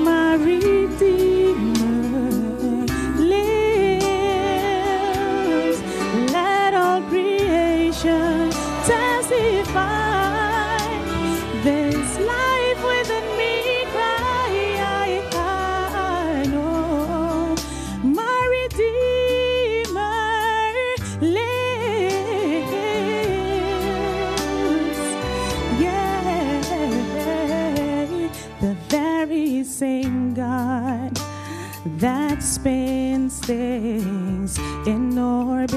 my Redeemer lives. Let all creation testify. This life within me cry. I know my Redeemer lives. Yeah, the very same God that spins things in orbit.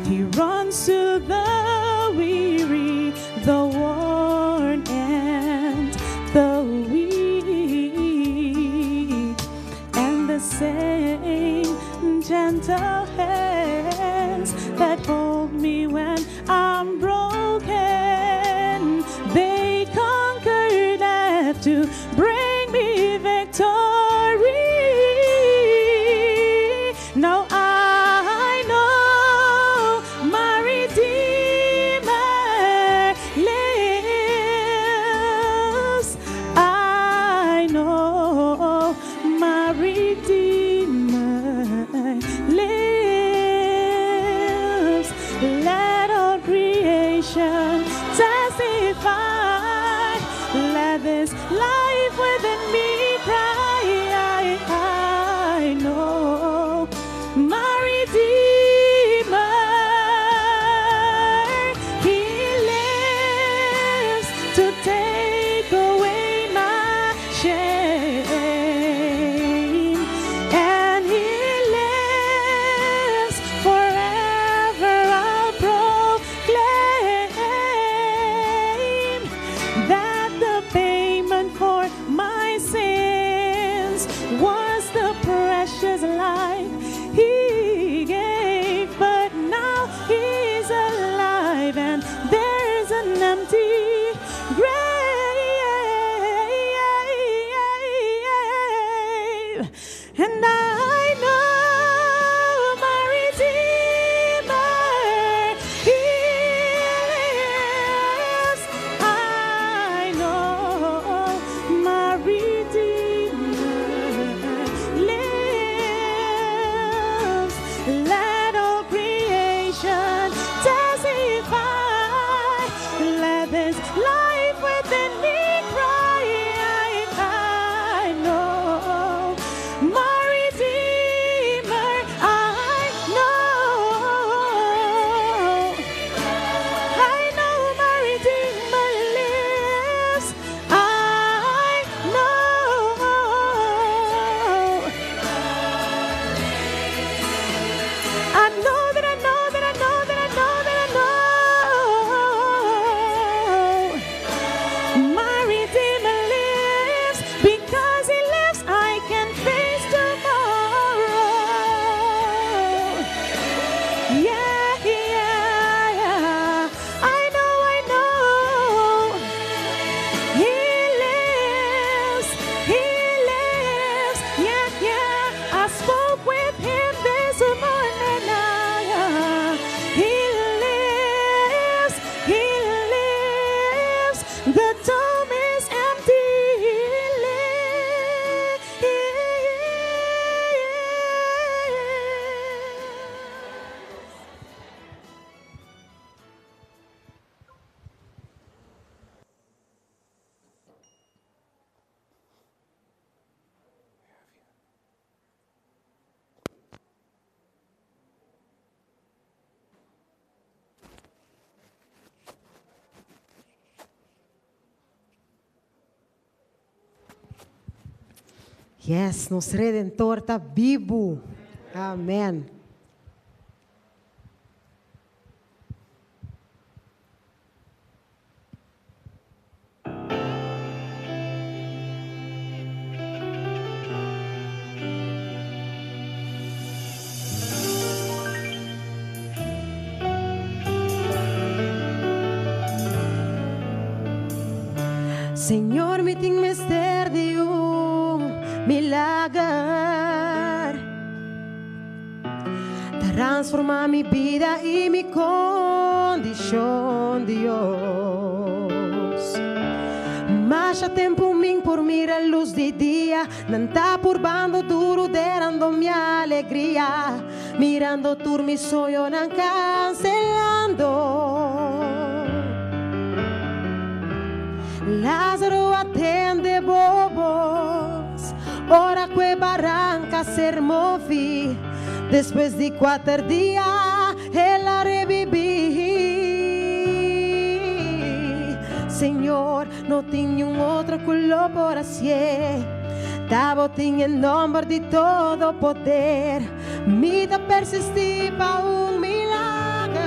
He runs to the weary, the worn, and the weak, and the same gentle hands that hold me when I'm broken. They conquer death to bring me victory. this life within me cry. I know my Redeemer, He lives to take away my shame, and He lives forever. I'll proclaim that the payment for my sins was the precious life He gave. But now He's alive, and there's an empty grave. And I know my Redeemer, He lives. I know my Redeemer lives. Let all creation testify. Let this life within me cry. I know my Redeemer. I know. I know my Redeemer lives. I know. I know that I know that I know that I know that I know. My Redeemer lives. Because He lives, I can face tomorrow. Yeah, yeah, yeah. I know, I know. He lives, He lives. Yeah, yeah. I spoke with Him this morning. Yeah. He lives, He lives. The tomb is empty. He lives. Yes, nos Redentor ta bibu. Amen. Señor, mi tin mester di un milager. Transforma mi bida y mi condicion, Dios. Masha tempo min por mira luz di dia, nan ta purbando duro derando mi alegria, mirando tur mi soñonan cancelando. Lázaro a tende bo bos, ora cu e baranca a ser movi, despues di cuater dia el a revivi. Señor, no tin niun otro cu lo por hacié, ta bo tin e nomber di todo poder, mi ta persisti pa un milager.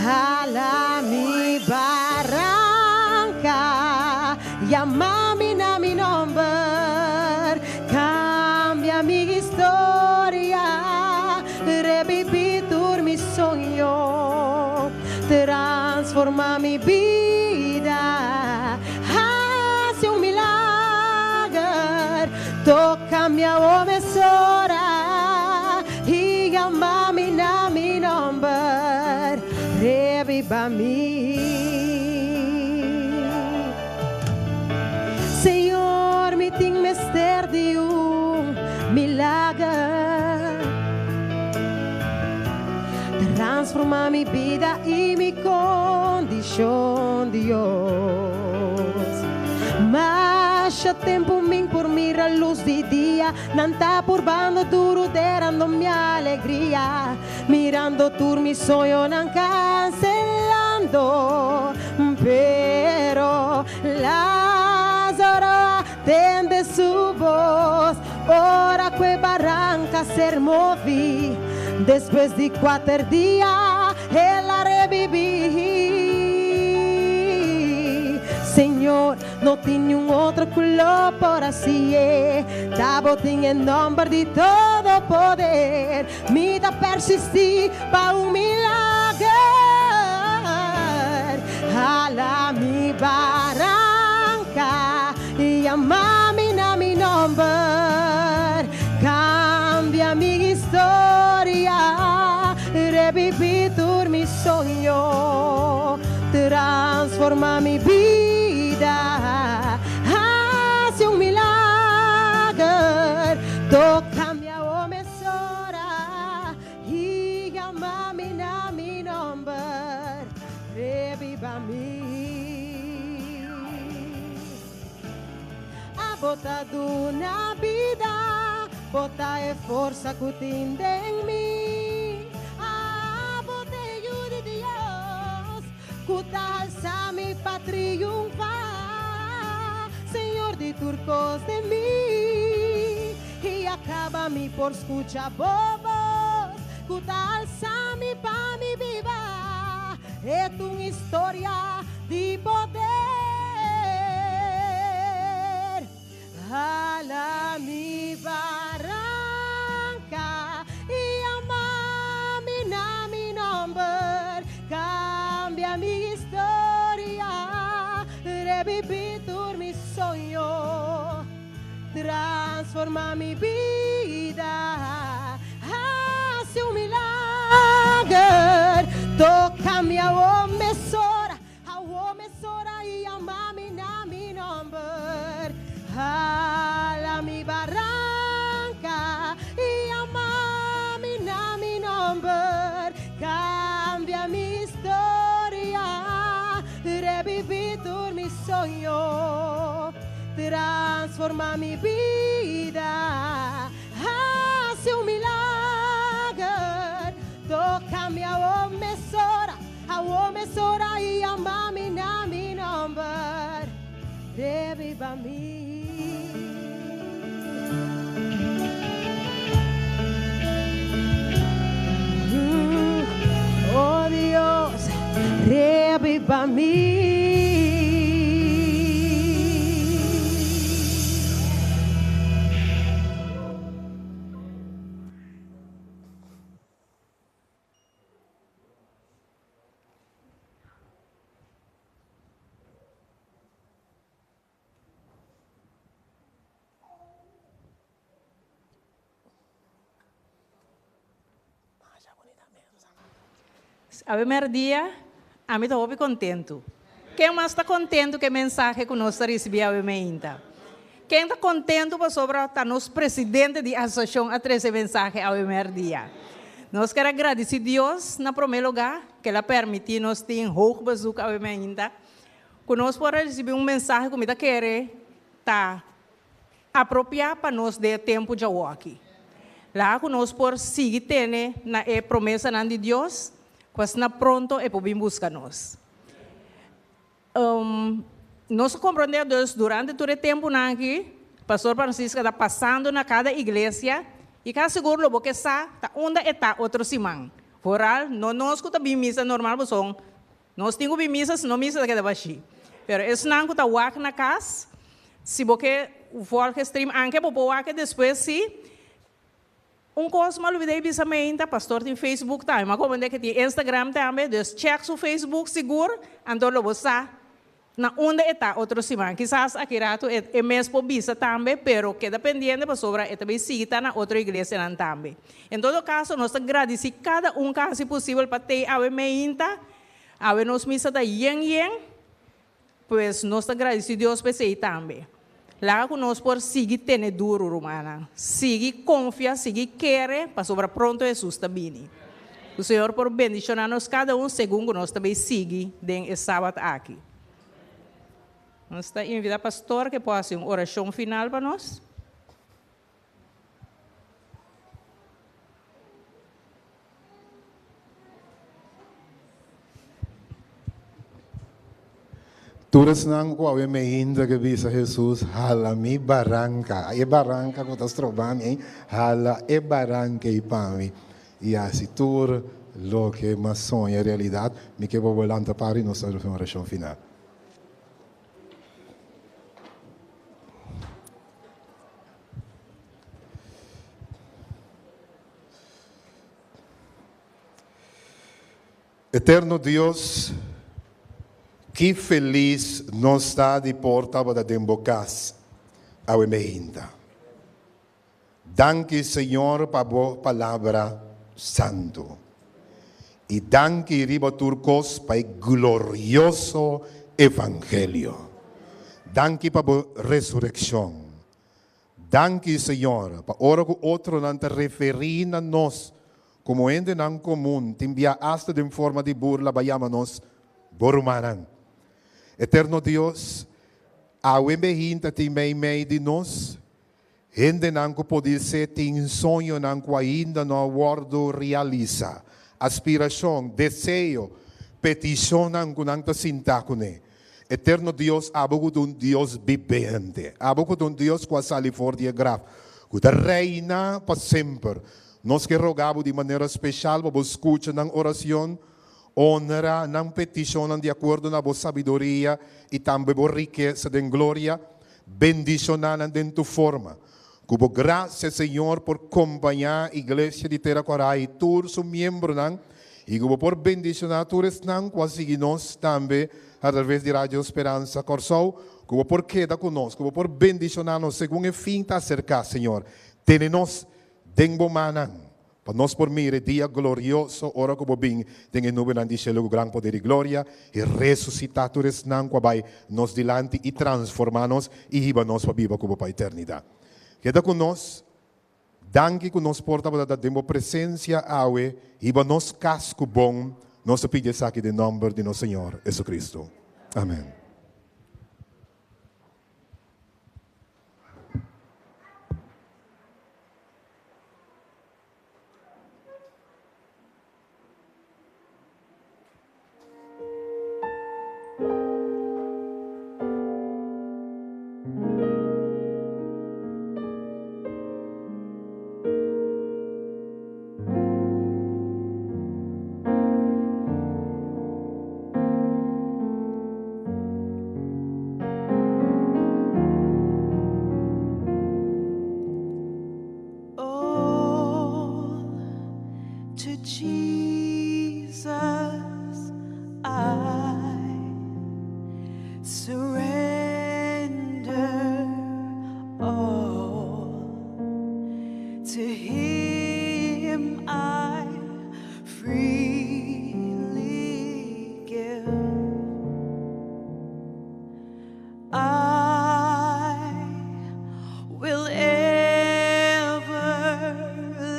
Hala mi baranca, yama mi na mi nomber, cambia mi historia, revivi tur mi soño, transforma mi bida, haci un milager, toca mi awo mesora y yama mi na mi nomber, reviva mi. Señor, mi tin mester di un milager. Transforma mi bida y mi condicion, Dios. Masha tempu mi'n por mira lus di dia Nan ta purbando duru derando mi alegria Mirando tur mi soñonan cancelando Pero Lázaro a tende su bos Ora cu e baranca ser movi Despues di cuater dia el a revivi Señor, no tin niun otro cu lo por haci'e Ta bo tin e nomber di todo poder Mi ta persisti pa un milager Hala mi baranca Yama mi na mi nomber Cambia mi historia Revivi tur mi soño Transforma mi bida Haci un milager Toca mi awo mesora I yama mi na mi nomber Reviva mi Abo ta duna bida, bo ta e forsa ku tin den mi. Abo ta e Yu di Dios ku ta alsa mi pa triunfá. Señor di tur kos den mi, i a kaba mi por skucha bo bos ku ta alsa mi pa mi biba. E ta un historia di poder. Hala mi baranka i yama mi na mi nòmber. Kambia mi historia, rebibí tur mi soño, transformá mi bida. Hasi un milager, toka mi awo mesora, awo mesora i yama mi na mi nòmber. Hala mi baranka i yama mi na mi nòmber. Kambia mi historia, rebibí tur mi soño, transformá mi bida. Hasi un milager, toka mi awo mesora, awo mesora i yama mi na mi nòmber, rebiba mi. Oh Dios, rebiba mi. Awe merdia, ami ta hopi kontentu. Ken mas ta kontentu ku e mensahe ku nos ta risibí awe meinta? Ken ta kontentu pasobra ta nos presidente di asosiashon a trese e mensahe awe merdia? Nos ker a gradisí Dios na promé lugá ku el a permití nos tin hoog bezoek awe meinta, ku nos por a risibí un mensahe ku mi ta kere ta Apropiá pa nos den e tempu djawoki. Laga ku nos por sigui tene na e promesanan di Dios, ku asina pronto e por bin buska nos. Nos a komprondé dus durante tur e tempunan aki, Pastor Francisca ta pasando na kada iglesia i ka sigur lo bo ke sa ta unda e ta otro siman. Vooral no nos ku ta bin misa normal boson Nos tin ku bin misa, si no misa ta keda bashí. Pero esnan ku ta wak na kas, si bo ke volg e stream, anke bo por wak e despues si. Un kos mi a lubida di bisa meinta, pastor tin Facebook tambe, mi a komprendé ke tin Instagram tambe, dus chèk su Facebook sigur, anto lo bo sa Na unda e ta otro siman? Kisas aki ratu e e mes por bisa tambe, pero keda pendiente pasobra e ta bay sigui ta na otro iglesianan tambe. En todo caso nos ta gradici cada un cu a haci posibel pa tey awe meinta. Awe nos misa ta yen yen, pues nos ta gradici Dios pa esey tambe. Laga cu nos por sigui tene duro rumannan, sigui confia, sigui kere pasobra pronto Jesus ta bini. Ku Señor por bendishoná nos kada un segun ku nos ta bay sigui den e Sabat aki. Nos ta invitá pastor ke por hasi un orashon final pa nos. Tur esnan ku awe meinta ke bisa Hesus, Hala mi baranka, e baranka ku ta stroba mi ei, hala e baranka ei pa mi. I hasi tur loke m'a soña realidat, mi ke bo bo lanta para i nos ta hasi un orashon final. Eterno Dios, ki felis nos ta di por tabata den bo kas awe meinta. Danki Señor pa bo palabra santu. I danki riba tur kos pa e glorioso evangelio. Danki pa bo resurekshon. Danki, Señor, pa ora ku otronan ta referí na nos komo hendenan komun, tin bia asta den forma di burla ba yama nos bo rumannan. Eterno Dios, awe mehinta tin meimei di nos hendenan ku podisé tin soñonan ku ainda no a wòrdu realisá, aspirashon, deseo, petishonnan ku nan ta sintá kuné. Eterno Dios, abo ku ta un Dios bibente, abo ku ta un Dios ku a sali for di e graf, ku ta reina pa semper, nos ke roga bo di manera speshal pa bo skucha nan oracion, honra nan peticionnan di akuerdo na bo sabiduria i tambe bo rikesa den gloria, bendiciona nan den tu forma. Ku bo gracia, Señor, por kompañá Iglesia di Tera Kòrá i tur su miembronan, i ku bo por bendishoná tur esnan ku a sigui nos tambe a traves di Radio Speransa Kòrsou, ku bo por keda ku nos, ku bo por bendishoná nos segun e fin ta aserká, Señor. Tene nos den bo mannan, pa nos por mira e dia glorioso ora ku bo bin den e nubenan di shelu ku gran poder i gloria, i resusitá tur esnan ku a bai nos dilanti i transformá nos i hiba nos pa biba ku bo pa eternidat. Keda ku nos. Danki ku nos por tabata ta den bo presensia awe, hiba nos kas ku bon. Nos ta pidi esaki den nòmber di nos Señor Jesucristo. Amen. All to Jesus I surrender all. To Him I freely give. I will ever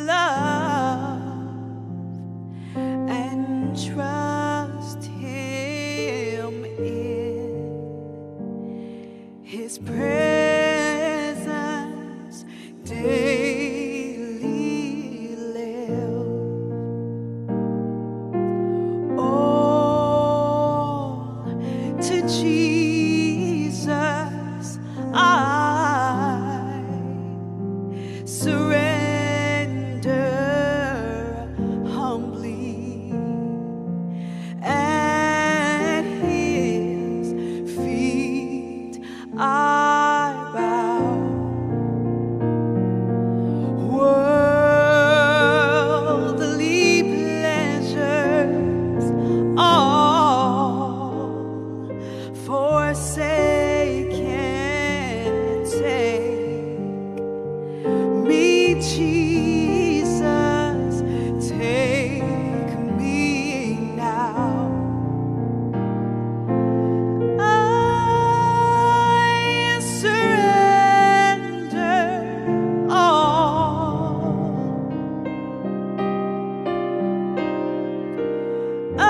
love and trust Him in His presence daily live. All to Jesus I surrender humbly. At His feet I bow. Worldly pleasures all forsaken, take me, Jesus, take me now. I surrender all. I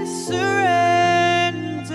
surrender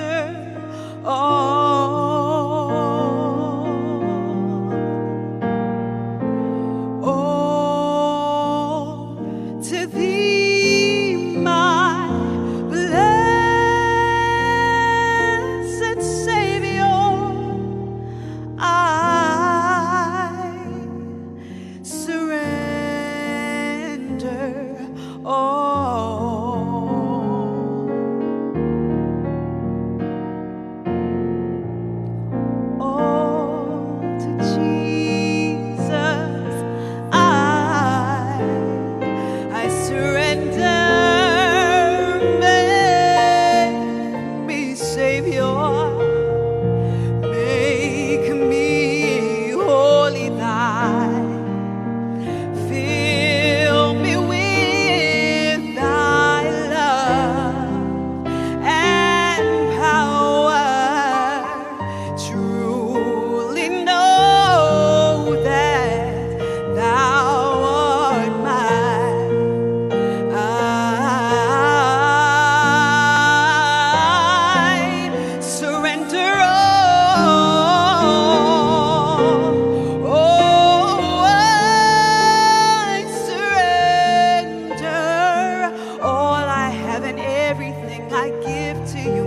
To you.